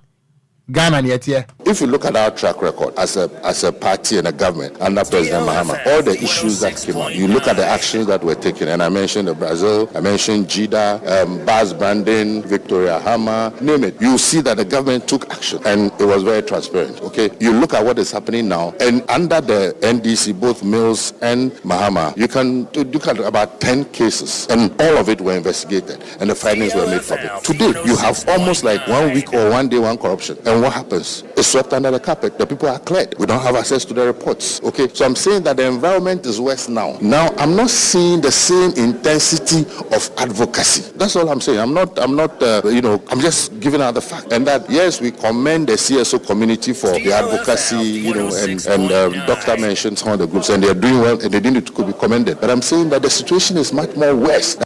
Ghana neɛ ɛteɛ. If you look at our track record as a as a party and a government under President Mahama, all the issues that came up, you look at the actions that were taken, and I mentioned the Brazil, I mentioned GYEEDA, um, Baz Branding, Victoria Hammer, name it. You see that the government took action and it was very transparent. Okay, you look at what is happening now, and under the NDC, both Mills and Mahama, you can look at about 10 cases, and all of it were investigated, and the findings were made public. Today, you have almost like one week or one day, one corruption. And what happens? It's swept under the carpet. The people are cleared. We don't have access to the reports. Okay, so I'm saying that the environment is worse now. Now, I'm not seeing the same intensity of advocacy. That's all I'm saying. I'm not, I'm not, uh, you know, I'm just giving out the fact. And that, yes, we commend the CSO community for the advocacy, you know, and, and um, Doctor mentioned some of the groups, and they are doing well, and they need to be commended. But I'm saying that the situation is much more worse.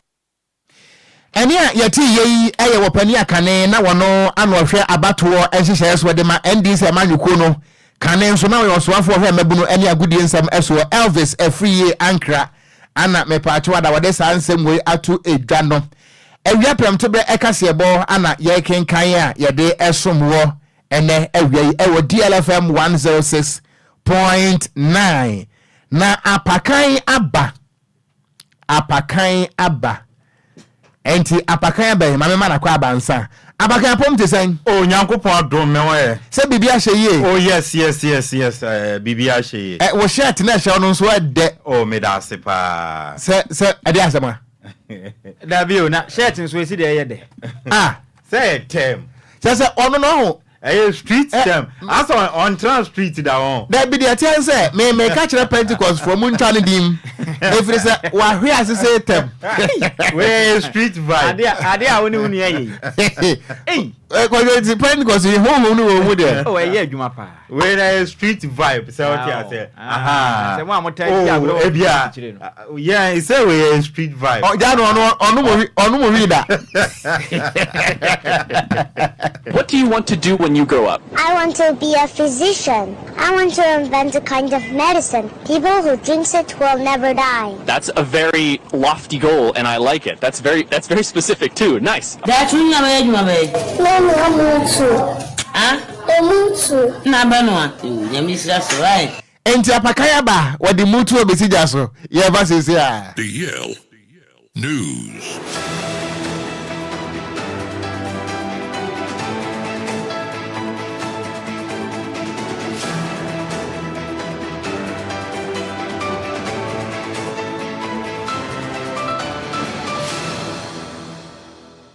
Ɛnne a yɛtee yɛ yi yɛ wɔ panin a kane na wɔno ano ɔhwɛ abatoɔ nhyehyɛeɛ soɔ de ma NDC amanyɔkuo no, kane nso na ɔyɛ ɔsoafoɔ ɔhwɛ mmabunu ne agodie nsɛm soɔ Elvis Afriyie Ankrah ana mepaakyɛw ada wɔde saa nsɛm wei ato dwa no. Awia prɛmtoberɛ ɛkaseɛbɔ ana yɛrekenkan a yɛde ɛsom wɔ ɛnɛ awia yi ɛwɔ DLFM 106.9 na apakan aba Apakan aba. Ɛnti apakan aba yi, ma me ma no akɔ aba nsa. Apakan apɔm te sɛn? Oh Nyankopɔn adom me ho ɛ. Sɛ biribi ahyɛ yie? Oh yes yes yes yes eh, biribi ahyɛ yie. Ɛ wo shirt na ɛhyɛ wo no nso ɛdɛ. Oh meda ase paa. Sɛ sɛ ɛde asɛm a. Dabi o na shirt nso esi deɛ ɛyɛ dɛ. Ah. Sɛ ɛyɛ term. Kyerɛ sɛ ɔno no ɔho. Ɛyɛ street term. Asɛ ɔntra street da wɔn. Dabi deɛ ɛteɛ ne sɛ me meka kyerɛ Pentecost foɔ mo ntwa ne din ɛfiri sɛ wahwe ase sɛ tɛm. Wei ɛyɛ street vibe. Ade ade a wo ne wo nua yɛ yi. Ei. Kwadwo nti Pentecost yi honhom no wɔ mu deɛ. Oh ɛyɛ adwuma paa. Wei na ɛyɛ street vibe sɛ wote aseɛ. Ahaa. Sɛ mo a mo taa di agorɔ wɔ street akyire no. Yeah, sɛ wei yɛ street vibe. Ɔgya no ɔno ɔno mo ɔno mo wi da. What do you want to do when you grow up? I want to be a physician. I want to invent a kind of medicine. People who drinks it will never die. That's a very lofty goal and I like it. That's very that's very specific too. Nice. Daakye wo nyina bɛyɛ adwuma bɛn? Mɛnoa mutu. Ah? Mutu. Na abɛnoa? Yoo, Nyame nhyira so, wai. Enti apakan aba a, wɔde mutuo besi gya so. Yɛreba seesei ara. The Yale News.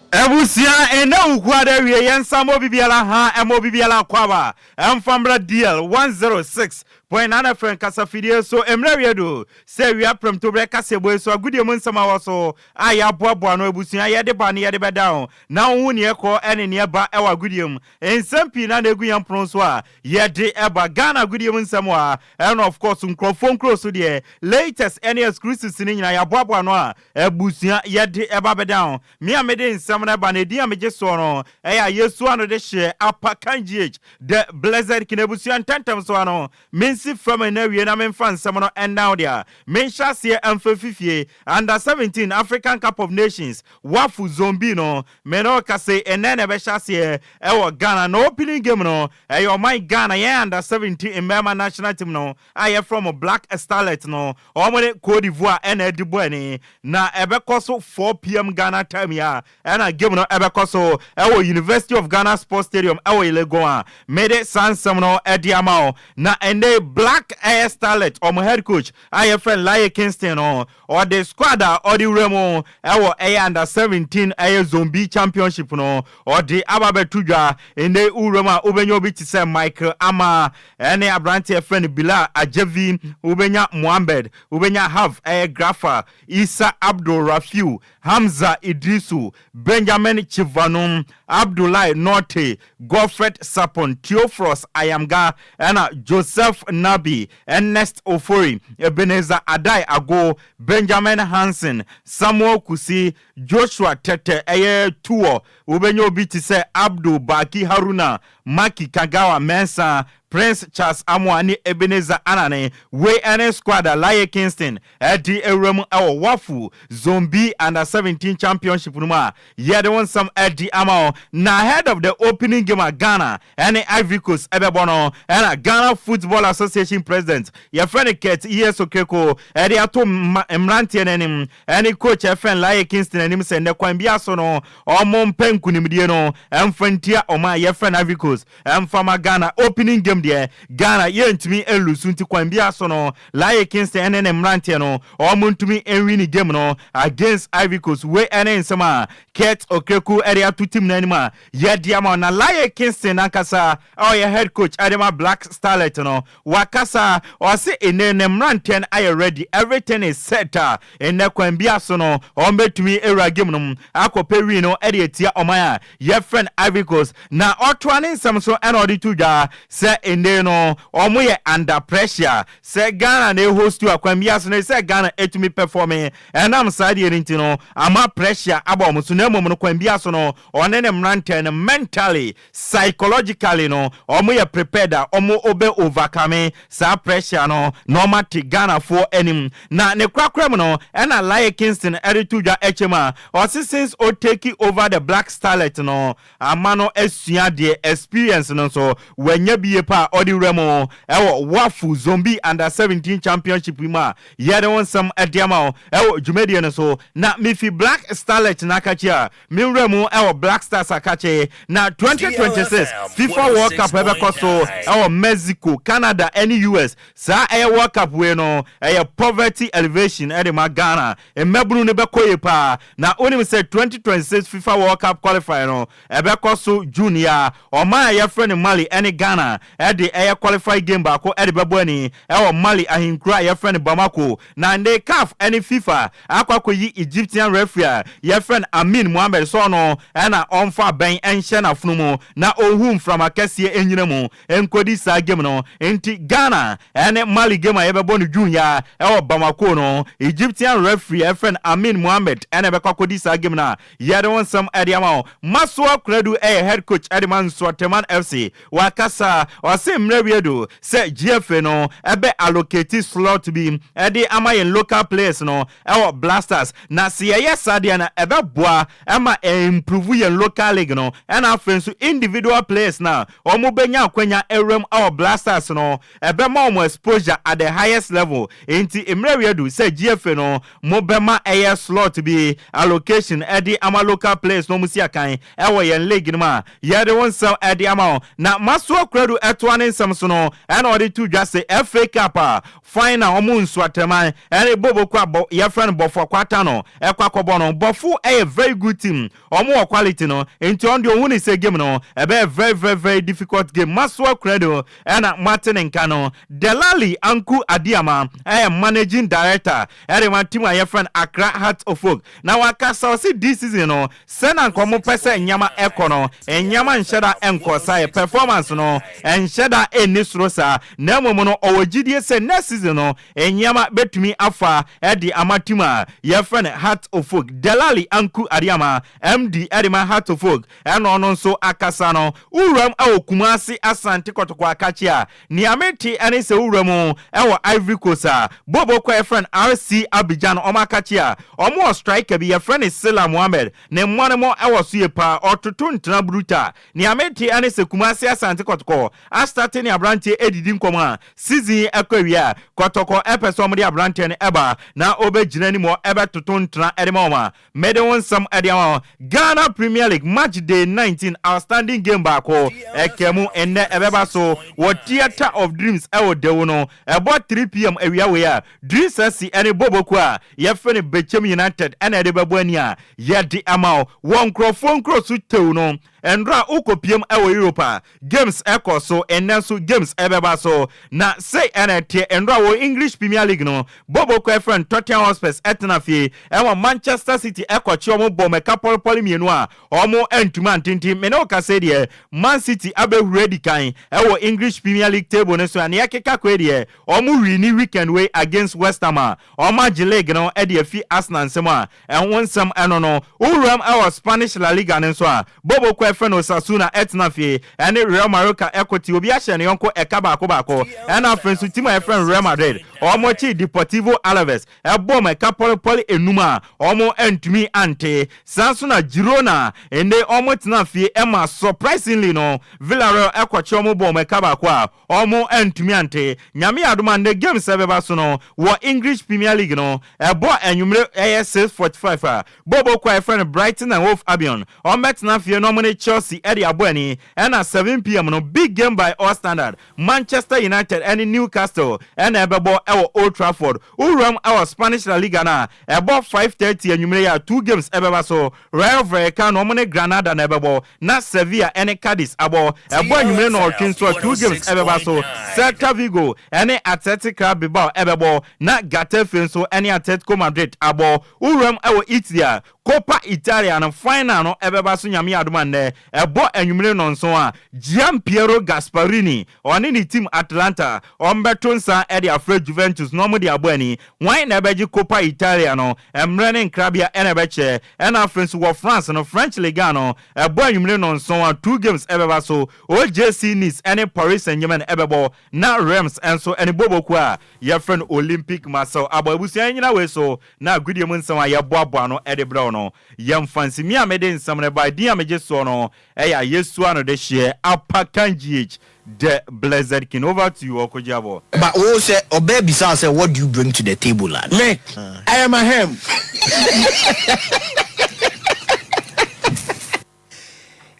Abusua, ɛnnɛ Wukuada awie, yɛnsa mmɔ obi biara ha, ɛmmɔ obi biara akwaaba, ɛmfa mmra DL 106. Point FM kasafidie so. Mmerɛ wie do sɛ awia prɛmtoberɛ kaseɛbɔ yi so agodie mu nsɛm a wɔ so a yɛaboaboa no abusua yɛde ba ne yɛde bɛda ho na wohu neɛ kɔ ne neɛ ba ɛwɔ agodie mu. Nsɛm pii na egu yɛn pono so a yɛde ɛba Ghana agodie mu nsɛm a ɛna of course nkurɔfoɔ nkuro so deɛ, latest ɛne exclusives ne nyinaa yɛaboaboa no a abusua yɛde ɛba bɛda ho. Me a mede nsɛm no ɛba no, edin a megye soɔ no ɛyɛ a Yesu ano de hyɛ Apa Kan GH the Blessed King. Abusua, ntɛntɛm so ano mensi fam na awie na memfa nsɛm no ɛndan deɛ menhyɛ aseɛ ɛmfa fifie. Under 17 African Cup of Nations, WAFU Zone B no, me ne ɔka se ɛnɛ na ɛbɛhyɛ aseɛ ɛwɔ Ghana, na opening game no ɛyɛ ɔman Ghana yɛn under 17 mmarima national team no a yɛfrɛ mo Black Starlet no, wɔn ne Cote d'Ivoire ɛna ɛdi bɔ ani, na ɛbɛkɔ so 4 p.m. Ghana time yi a ɛna game no ɛbɛkɔ so ɛwɔ University of Ghana Sports Stadium ɛwɔ Legon a mede saa nsɛm no ɛde ama wo. Na ɛnɛ Black Air Starlet ɔmo head coach a yɛfrɛ Laryea Kingston no, ɔde squad a ɔde wura mu ɛwɔ ɛyɛ under 17 ɛyɛ Zone B championship no ɔde aba bɛto dwa. Ɛnɛ wura mu a, wobɛnya obi te sɛ Michael Ama ɛne aberanteɛ fɛ no Bilal Ajavi, wobɛnya Mohammed, wobɛnya Hav ɛyɛ Grafa, Isa Abdul Rafiu, Hamza Idrisu, Benjamin Chivanum, Abdullahi Norte, Godfred Sapon, Theophilus Ayamga, ɛna Joseph Nabi, Ernest Ofori, Ebenezer Adai Ago, Benjamin Hansen, Samuel Kusi, Joshua Tete ɛyɛ Tuo, wobɛnya obi te sɛ Abdul Baki Haruna, Maki Kagawa Mensa, Prince Charles Amoa ne Ebenezer Anane. Wei ɛne squad a Laryea Kingston ɛde ewura mu ɛwɔ WAFU Zone B under 17 championship no mu a yɛde wɔn nsɛm ɛde ama wɔn. Na ahead of the opening game a Ghana ɛne Ivory Coast ɛbɛbɔ no, ɛna Ghana Football Association president yɛfrɛ no Kurt E.S. Okraku ɛde ato mmeranteɛ n'anim ɛne coach ɛfɛn Laryea Kingston anim sɛ nnɛ kwan bi aso no ɔmo mpɛ nkunimdie no ɛmfa ntia ɔmo a yɛfrɛ no Ivory Coast ɛmfa ma Ghana. Opening game deɛ, Ghana yɛntumi nlose, nti kwan bi aso no Laryea Kingston ɛne ne mmeranteɛ no ɔmo ntumi nwin ne game no against Ivory Coast. Wei ɛne nsɛm a Kurt Okraku ɛde ato team n'anim a yɛde ama. Na Laryea Kingston nankasa a ɔyɛ head coach ɛde ma Black Starlet no wakasa, ɔse ɛnɛ ne mmeranteɛ no ayɛ ready, everything is set a ɛnɛ kwan bi aso no ɔmo bɛtumi ewura game no mu akɔpɛ win no ɛde atia ɔman a yɛfrɛ no Ivory Coast. Na ɔtoa ne nsɛm so ɛna ɔde to dwa sɛ ɛnɛ no ɔmo yɛ under pressure sɛ Ghana na ɛhost a kwan bi aso no sɛ Ghana ɛtumi perform. Ɛnam saa deɛ no nti no ama pressure aba ɔmo so, na mmom no kwan bi aso no ɔne ne mmeranteɛ no mentally, psychologically no ɔmo yɛ prepared a ɔmo ɔbɛ overcome saa pressure no na ɔmo ate Ghanafoɔ anim. Na ne korakora mu no, ɛna Laryea Kingston ɛde to dwa ɛkyɛm a ɔse since o take over the Black Starlet no, ama no asua deɛ experience no nso wanya bie pa a ɔde wura mu ɛwɔ WAFU Zone B under 17 championship yi mu a yɛde wo nsɛm ɛde ama wo ɛwɔ dwumadie no so. Na mifi Black Starlet n'akakyi a mewura mu ɛwɔ Black Stars akakye. Na 2026 FIFA World Cup ɛbɛkɔ so ɛwɔ Mexico, Canada ɛne US. Saa ɛyɛ World Cup wei no ɛyɛ poverty elevation ɛde ma Ghana mmabunu no bɛkɔ yie paa. Na wonim sɛ 2026 FIFA World Cup qualifier no ɛbɛkɔ so June yi a ɔman a yɛfrɛ no Mali ɛne Ghana ɛde ɛyɛ qualify game baako ɛde bɛbɔ ani ɛwɔ Mali ahenkuro a yɛfrɛ no Bamako. Na ne CAF ɛne FIFA akɔ akɔyi Egyptian referee a yɛfrɛ no Amin Mohammed sɛ ɔno ɛna ɔmfa abɛn ɛnhyɛ n'afono mu na ɔnhu mframa kɛseɛ ɛnyina mu nkɔdi saa game no. Nti Ghana ɛne Mali game a yɛbɛbɔ no June yi a ɛwɔ Bamako no, Egyptian referee ɛfrɛ no Amin Mohammed ɛna ɛbɛkɔ akɔdi saa game no a yɛde wo nsɛm ɛde ama wo. Masoa Konadu ɛyɛ head coach ɛde ma Nsoatreman FC. Wakasa, ɔse mmerɛ wie do sɛ GFA no ɛbɛ allocate slot bi ɛde ama yɛn local players no ɛwɔ Black Stars, na sɛ yɛyɛ saa deɛ no ɛbɛboa ɛma improve yɛn local league no, ɛna afei nso individual players na wɔn bɛnya akwanya ɛwuram ɛwɔ Black Stars no ɛbɛma wɔn exposure at the highest level. Nti mmerɛ wie do sɛ GFA no mo bɛma ɛyɛ slot bi allocation ɛde ama local players na wɔn si akan ɛwɔ yɛn league no mu a yɛde wɔn nsɛm ɛde de ama wo. Na Masoa Kuradu ɛtoa ne nsɛm so no ɛna ɔde to dwa se FA Cup a final ɔmo Nsuatraman ɛne Boboko a yɛfrɛ no Bɔfo Akwata no ɛkɔ akɔbɔ no. Bɔfo ɛyɛ very good team, ɔmo wɔ quality no nti ɔno deɛ ɔhu ne sɛ game no ɛbɛyɛ very very very difficult game. Masoa Kuradu ɛna moate ne nka no. Delali Anku Adiama ɛyɛ managing director ɛde ma team a yɛfrɛ no Accra Hearts of Oak na wakasa, ɔse this season no, sɛ na nka ɔmo pɛ sɛ nneɛma ɛkɔ no, nneɛma nhyɛ da nkɔ saa yɛ performance no ɛnhyɛ da ɛnni soro saa, na mmom no ɔwɔ gyidie sɛ next season no nneɛma bɛtumi afa ɛde ama team a yɛfrɛ no Hearts of Oak. Delali Anku Adiama, MD ɛde ma Hearts of Oak, ɛna ɔno nso akasa no. Wuram ɛwɔ Kumasi Asante Kɔtɔkɔ akakye a nea mete ɛne sɛ wura mu ɛwɔ Ivory Coast a bobo kɔ yɛfrɛ no RC Abidjan, ɔmo akakye a ɔmo wɔ striker bi yɛfrɛ no Sila Mohammed, ne mmɔne mo ɛwɔ so yie paa, ɔtoto ntena bruta. Nea mete ɛne sɛ Kumasi Asante Kɔtɔkɔ astart ne aberanteɛ edidi nkɔmɔ a season yi ɛkɔ awie a Kɔtɔkɔ ɛpɛ sɛ ɔmo de aberanteɛ no ɛba na ɔbɛgyina anim hɔ ɛbɛtoto ntena ɛde ma wɔn a mede wo nsɛm ɛde ama wɔn. Ghana Premier League match day 19 outstanding game baako ɛkɛ mu nnɛ ɛbɛba so wɔ Theatre of Dreams ɛwɔ Dawu no, ɛbɔ 3 p.m. awia wei a Dreams FC ɛne Boboko a yɛfrɛ no Bɛkyɛm United ɛna ɛde bɛbɔ ani a yɛde ama wo wɔ nkurɔfoɔ nkuro so tew no. Ɛndora wokɔpiem ɛwɔ Europe a games ɛkɔ so, ɛnnɛ nso games ɛbɛba so na sei ɛna ɛteɛ. Ɛndora wɔ English Premier League no, Boboko ɛfrɛ no Tottenham Hotspurs ɛtena fie ɛwɔ Manchester City ɛkɔkye ɔmo bɔ mɛka pɔlepɔle mmienu a ɔmo ntumi antenten. Mene wo kasa deɛ, Man City abɛhuru adi kan ɛwɔ English Premier League table no so a neɛ ɛkeka kɔ deɛ ɔmo win weekend wei against West Ham a ɔmo agye league no ɛde afi Arsenal nsɛm a ɛho nsɛm ɛno no. Wuram ɛwɔ Spanish La Liga no nso a bobo kɔ ɛfɛ no Osasuna ɛtena fie ɛne Real Mallorca ɛkɔte obi ahyɛ ne yɔnko ɛka baako baako. Ɛna afei nso team a ɛfrɛ no Real Madrid, ɔmo kye Deportivo Alaves ɛbɔ ɔmo ɛka pɔlepɔle enum a ɔmo ntumi ante. Saa nso na Girona ɛnɛ ɔmo tena fie ɛma surprisingly no Villarreal ɛkɔkye ɔmo bɔ ɔmo ɛka baako a ɔmo ntumi ante. Nyame adom a nnɛ games ɛbɛba so no wɔ English Premier League no, ɛbɔ anwummere ɛyɛ 6:45 a bobo kɔ a ɛfrɛ no Brighton and Hove Albion ɔmbɛtena fie na ɔmo ne Chelsea ɛde abɔ ani. Ɛna 7 p.m. no, big game by all standard, Manchester United ɛne Newcastle ɛna ɛbɛbɔ ɛwɔ Old Trafford. Wuram ɛwɔ Spanish La Liga no a ɛbɔ 5:30 anwummere yi a two games ɛbɛba so, Rayo Vallecano ɔmo ne Granada na ɛbɛbɔ na Sevilla ɛne Cadiz abɔ. Ɛbɔ anwummere na ɔtwe nso a two games ɛbɛba so, Celta Vigo ɛne Athletic Club Bilbao ɛbɛbɔ na Getafe nso ɛne Atletico Madrid abɔ. Wuram ɛwɔ Italy a Coppa Italia no final no ɛbɛba so Nyame adom a nnɛ ɛbɔ anwummere nɔnson a Gian Piero Gasperini ɔne ne team Atalanta ɔmbɛto nsa ɛde afrɛ Juventus na ɔmo de abɔ ani. Hwan na ɛbɛgye Coppa Italia no? Mmerɛ ne nkrabea ɛna ɛbɛkyɛ. Ɛna afei nso wɔ France no, French Ligue no ɛbɔ anwummere nɔnson a two games ɛbɛba so, OGC Nice ɛne Paris Saint-Germain ɛbɛbɔ na Reims nso ɛne Boboko a yɛfrɛ no Olympique Marseille abɔ. Abusua nyina wei so na agudie mu nsɛm a yɛboaboa no ɛde brɛw no, yɛmfa nsimi a mede nsɛm no ba din a megye soɔ no ɛyɛ a yɛsua no de hyeɛ Apakan GH, the blessed king. Over to you, Ɔkɔgye. But wo sɛ ɔbaa bisa sɛ, "What do you bring to the table?" a Me, I am a ham.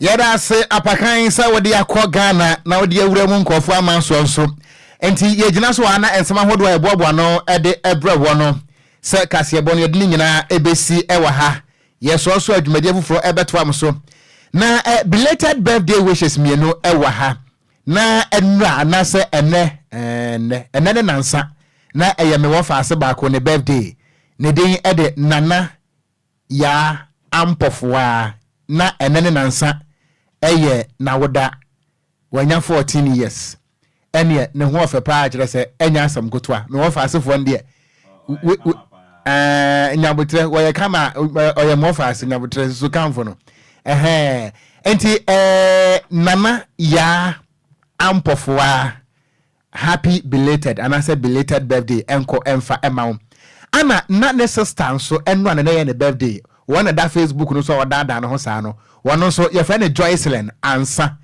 Yɛda ase Apakan sɛ wode akɔ Ghana na wode awura mu nkurɔfoɔ ama nsoɔ nso. Nti yɛgyina so a na nsɛm ahodoɔ a yɛboaboa no de brɛ wɔ no sɛ kaseɛbɔ no, yɛde ne nyinaa ɛbɛsi wɔ ha. Yɛsoɔ so a dwumadie foforɔ ɛbɛtoa mo so na belated birthday wishes mmienu ɛwɔ ha. Na ɛnura anaasɛ ɛnɛ ɛnɛ ɛnɛ ne nansa na ɛyɛ me wɔfa ase baako ne birthday. Ne din ɛde Nana Yaa Ampɔfoa na ɛnɛ ne nansa ɛyɛ n'awoda, wanya 14 years. Ɛneɛ ne ho ɔfɛ paa, kyerɛ sɛ ɛnyɛ asɛm ketewa. Me wɔfa asefoɔ no deɛ nyabotrɛ wɔyɛ kama, ɔyɛ mmɔfa ase nyabotrɛ so kamfo no ɛhɛn. Nti Nana Yaa Ampɔfoa, happy belated anaasɛ belated birthday ɛnkɔ ɛmfa ɛma wo. Ana na ne sister nso ɛno a ne yɛ ne birthday, wɔn na da Facebook no so a ɔdaadaa ne ho saa no, wɔn nso yɛfrɛ no Joycelyn Ansa.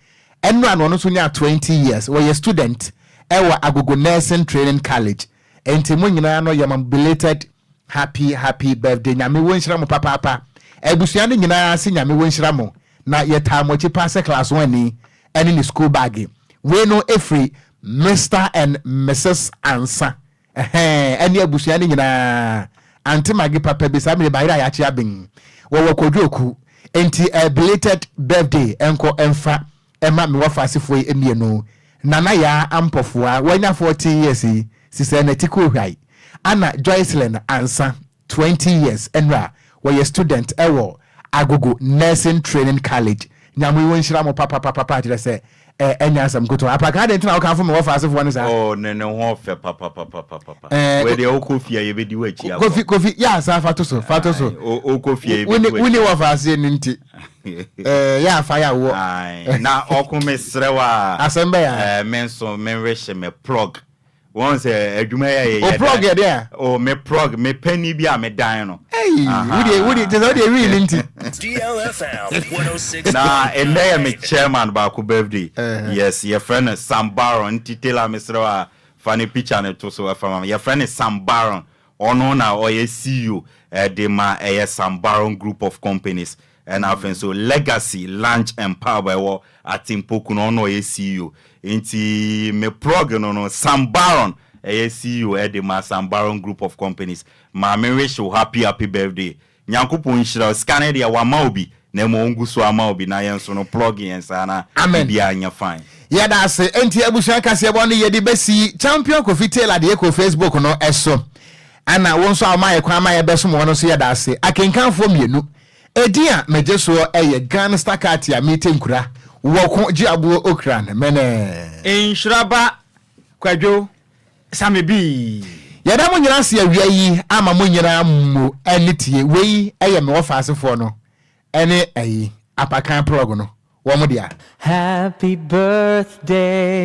Ɛno a na ɔno nso nya 20 years, wɔyɛ student ɛwɔ Agogo Nursing Training College. Nti mo nyinaa no yɛ ma belated happy happy birthday. Nyame wɔ nhyira mo papaapa. Abusua no nyinaa se Nyame wɔ nhyira mo na yɛtaa mo akyi paa sɛ class 1 ni. ɛne ne school bag. Wei no ɛfiri Mister and Misus Ansa ɛhɛn ɛne abusua no nyinaa. Ante Maggie papa bi saa mmerɛ bayerɛ a yɛakye aben wɔwɔ Kwadwo Oku enti eh, belated birthday ɛnkɔ ɛmfa ɛma me wɔfaasefoɔ yi mmienu Nana Yaa Ampɔfoa wanya 14 years yi sisɛɛ n'atiko hwai ana Joycelyn Ansa 20 years ɛnora wɔyɛ student ɛwɔ Agogo Nursing Training College Nyame ɔnhyira mo papapapapa kyerɛ sɛ ɛ ɛnyɛ asɛm ketewa Apakaa adɛn nti na wokamfo me wɔfa asefoɔ no saa? Oh ne ne ho ɔfɛ papapapapapa. Ɛɛ Wei deɛ wokɔ fie a yɛbɛdi w'akyi akɔ. Kofi Kofi yɛ asa fa to so fa to so. Ae, o wokɔ fie a yɛbɛdi Wone w'akyi. wone wɔfa aseɛ no nti ɛɛ yɛ afa yɛ awoɔ. Ae, na ɔko mesrɛ wo a. Asɛm bɛn a? Ɛɛ me nso me wehye me plug. Wɔn sɛ adwuma yɛ yɛ O yɛ prog dan. yɛ deɛ a? O me prog me panni bi a me dan no. Ei, wo deɛ wo deɛ kyerɛ sɛ wo deɛ wii ne nti. Na ɛnɛ yɛ me chairman baako birthday. Yes, yɛfrɛ no Sam Baron. Nti Taylor mesrɛ wo a fa ne picture no to so ɛfa ma me. Yɛfrɛ no Sam Baron. Ɔno na ɔyɛ CEO de ma ɛyɛ Sam Baron Group of Companies. Ɛna afei nso Legacy Lunch and Pub a ɛwɔ Atimpoku no, ɔno na ɔyɛ CEO. Nti me plug no no, Sam Baron ɛyɛ CEO ɛde ma Sam Baron Group of Companies. Ma me wish wo happy happy birthday. Nyankopɔn nhyira wo. Sika no deɛ wama wo bi, na mmom ɔngu so ama wo bi na yɛn nso no plug yɛn saa na Amen. biribiara nyɛ fine. Yɛda ase. Enti abusua kaseɛbɔ no yɛde bɛsi Champion Kofi Taylor deɛ kɔ Facebook no so. Ɛna wo nso a woma yɛ kwan ma yɛbɛsom wɔ no nso yɛda ase. Akenkanfoɔ mmienu. Edin a megye soɔ yɛ Gangsta Katia Mite Nkura Wɔko Gye Aboɔ Okran Mene. Nhyira ba Kwadwo Same Bii. Yɛda mo nyina ase awia yi ama mo nyina mo ani tie. Wei yɛ me wɔfaasefoɔ no ne ayi Apakan plug no wɔn dea. Happy birthday.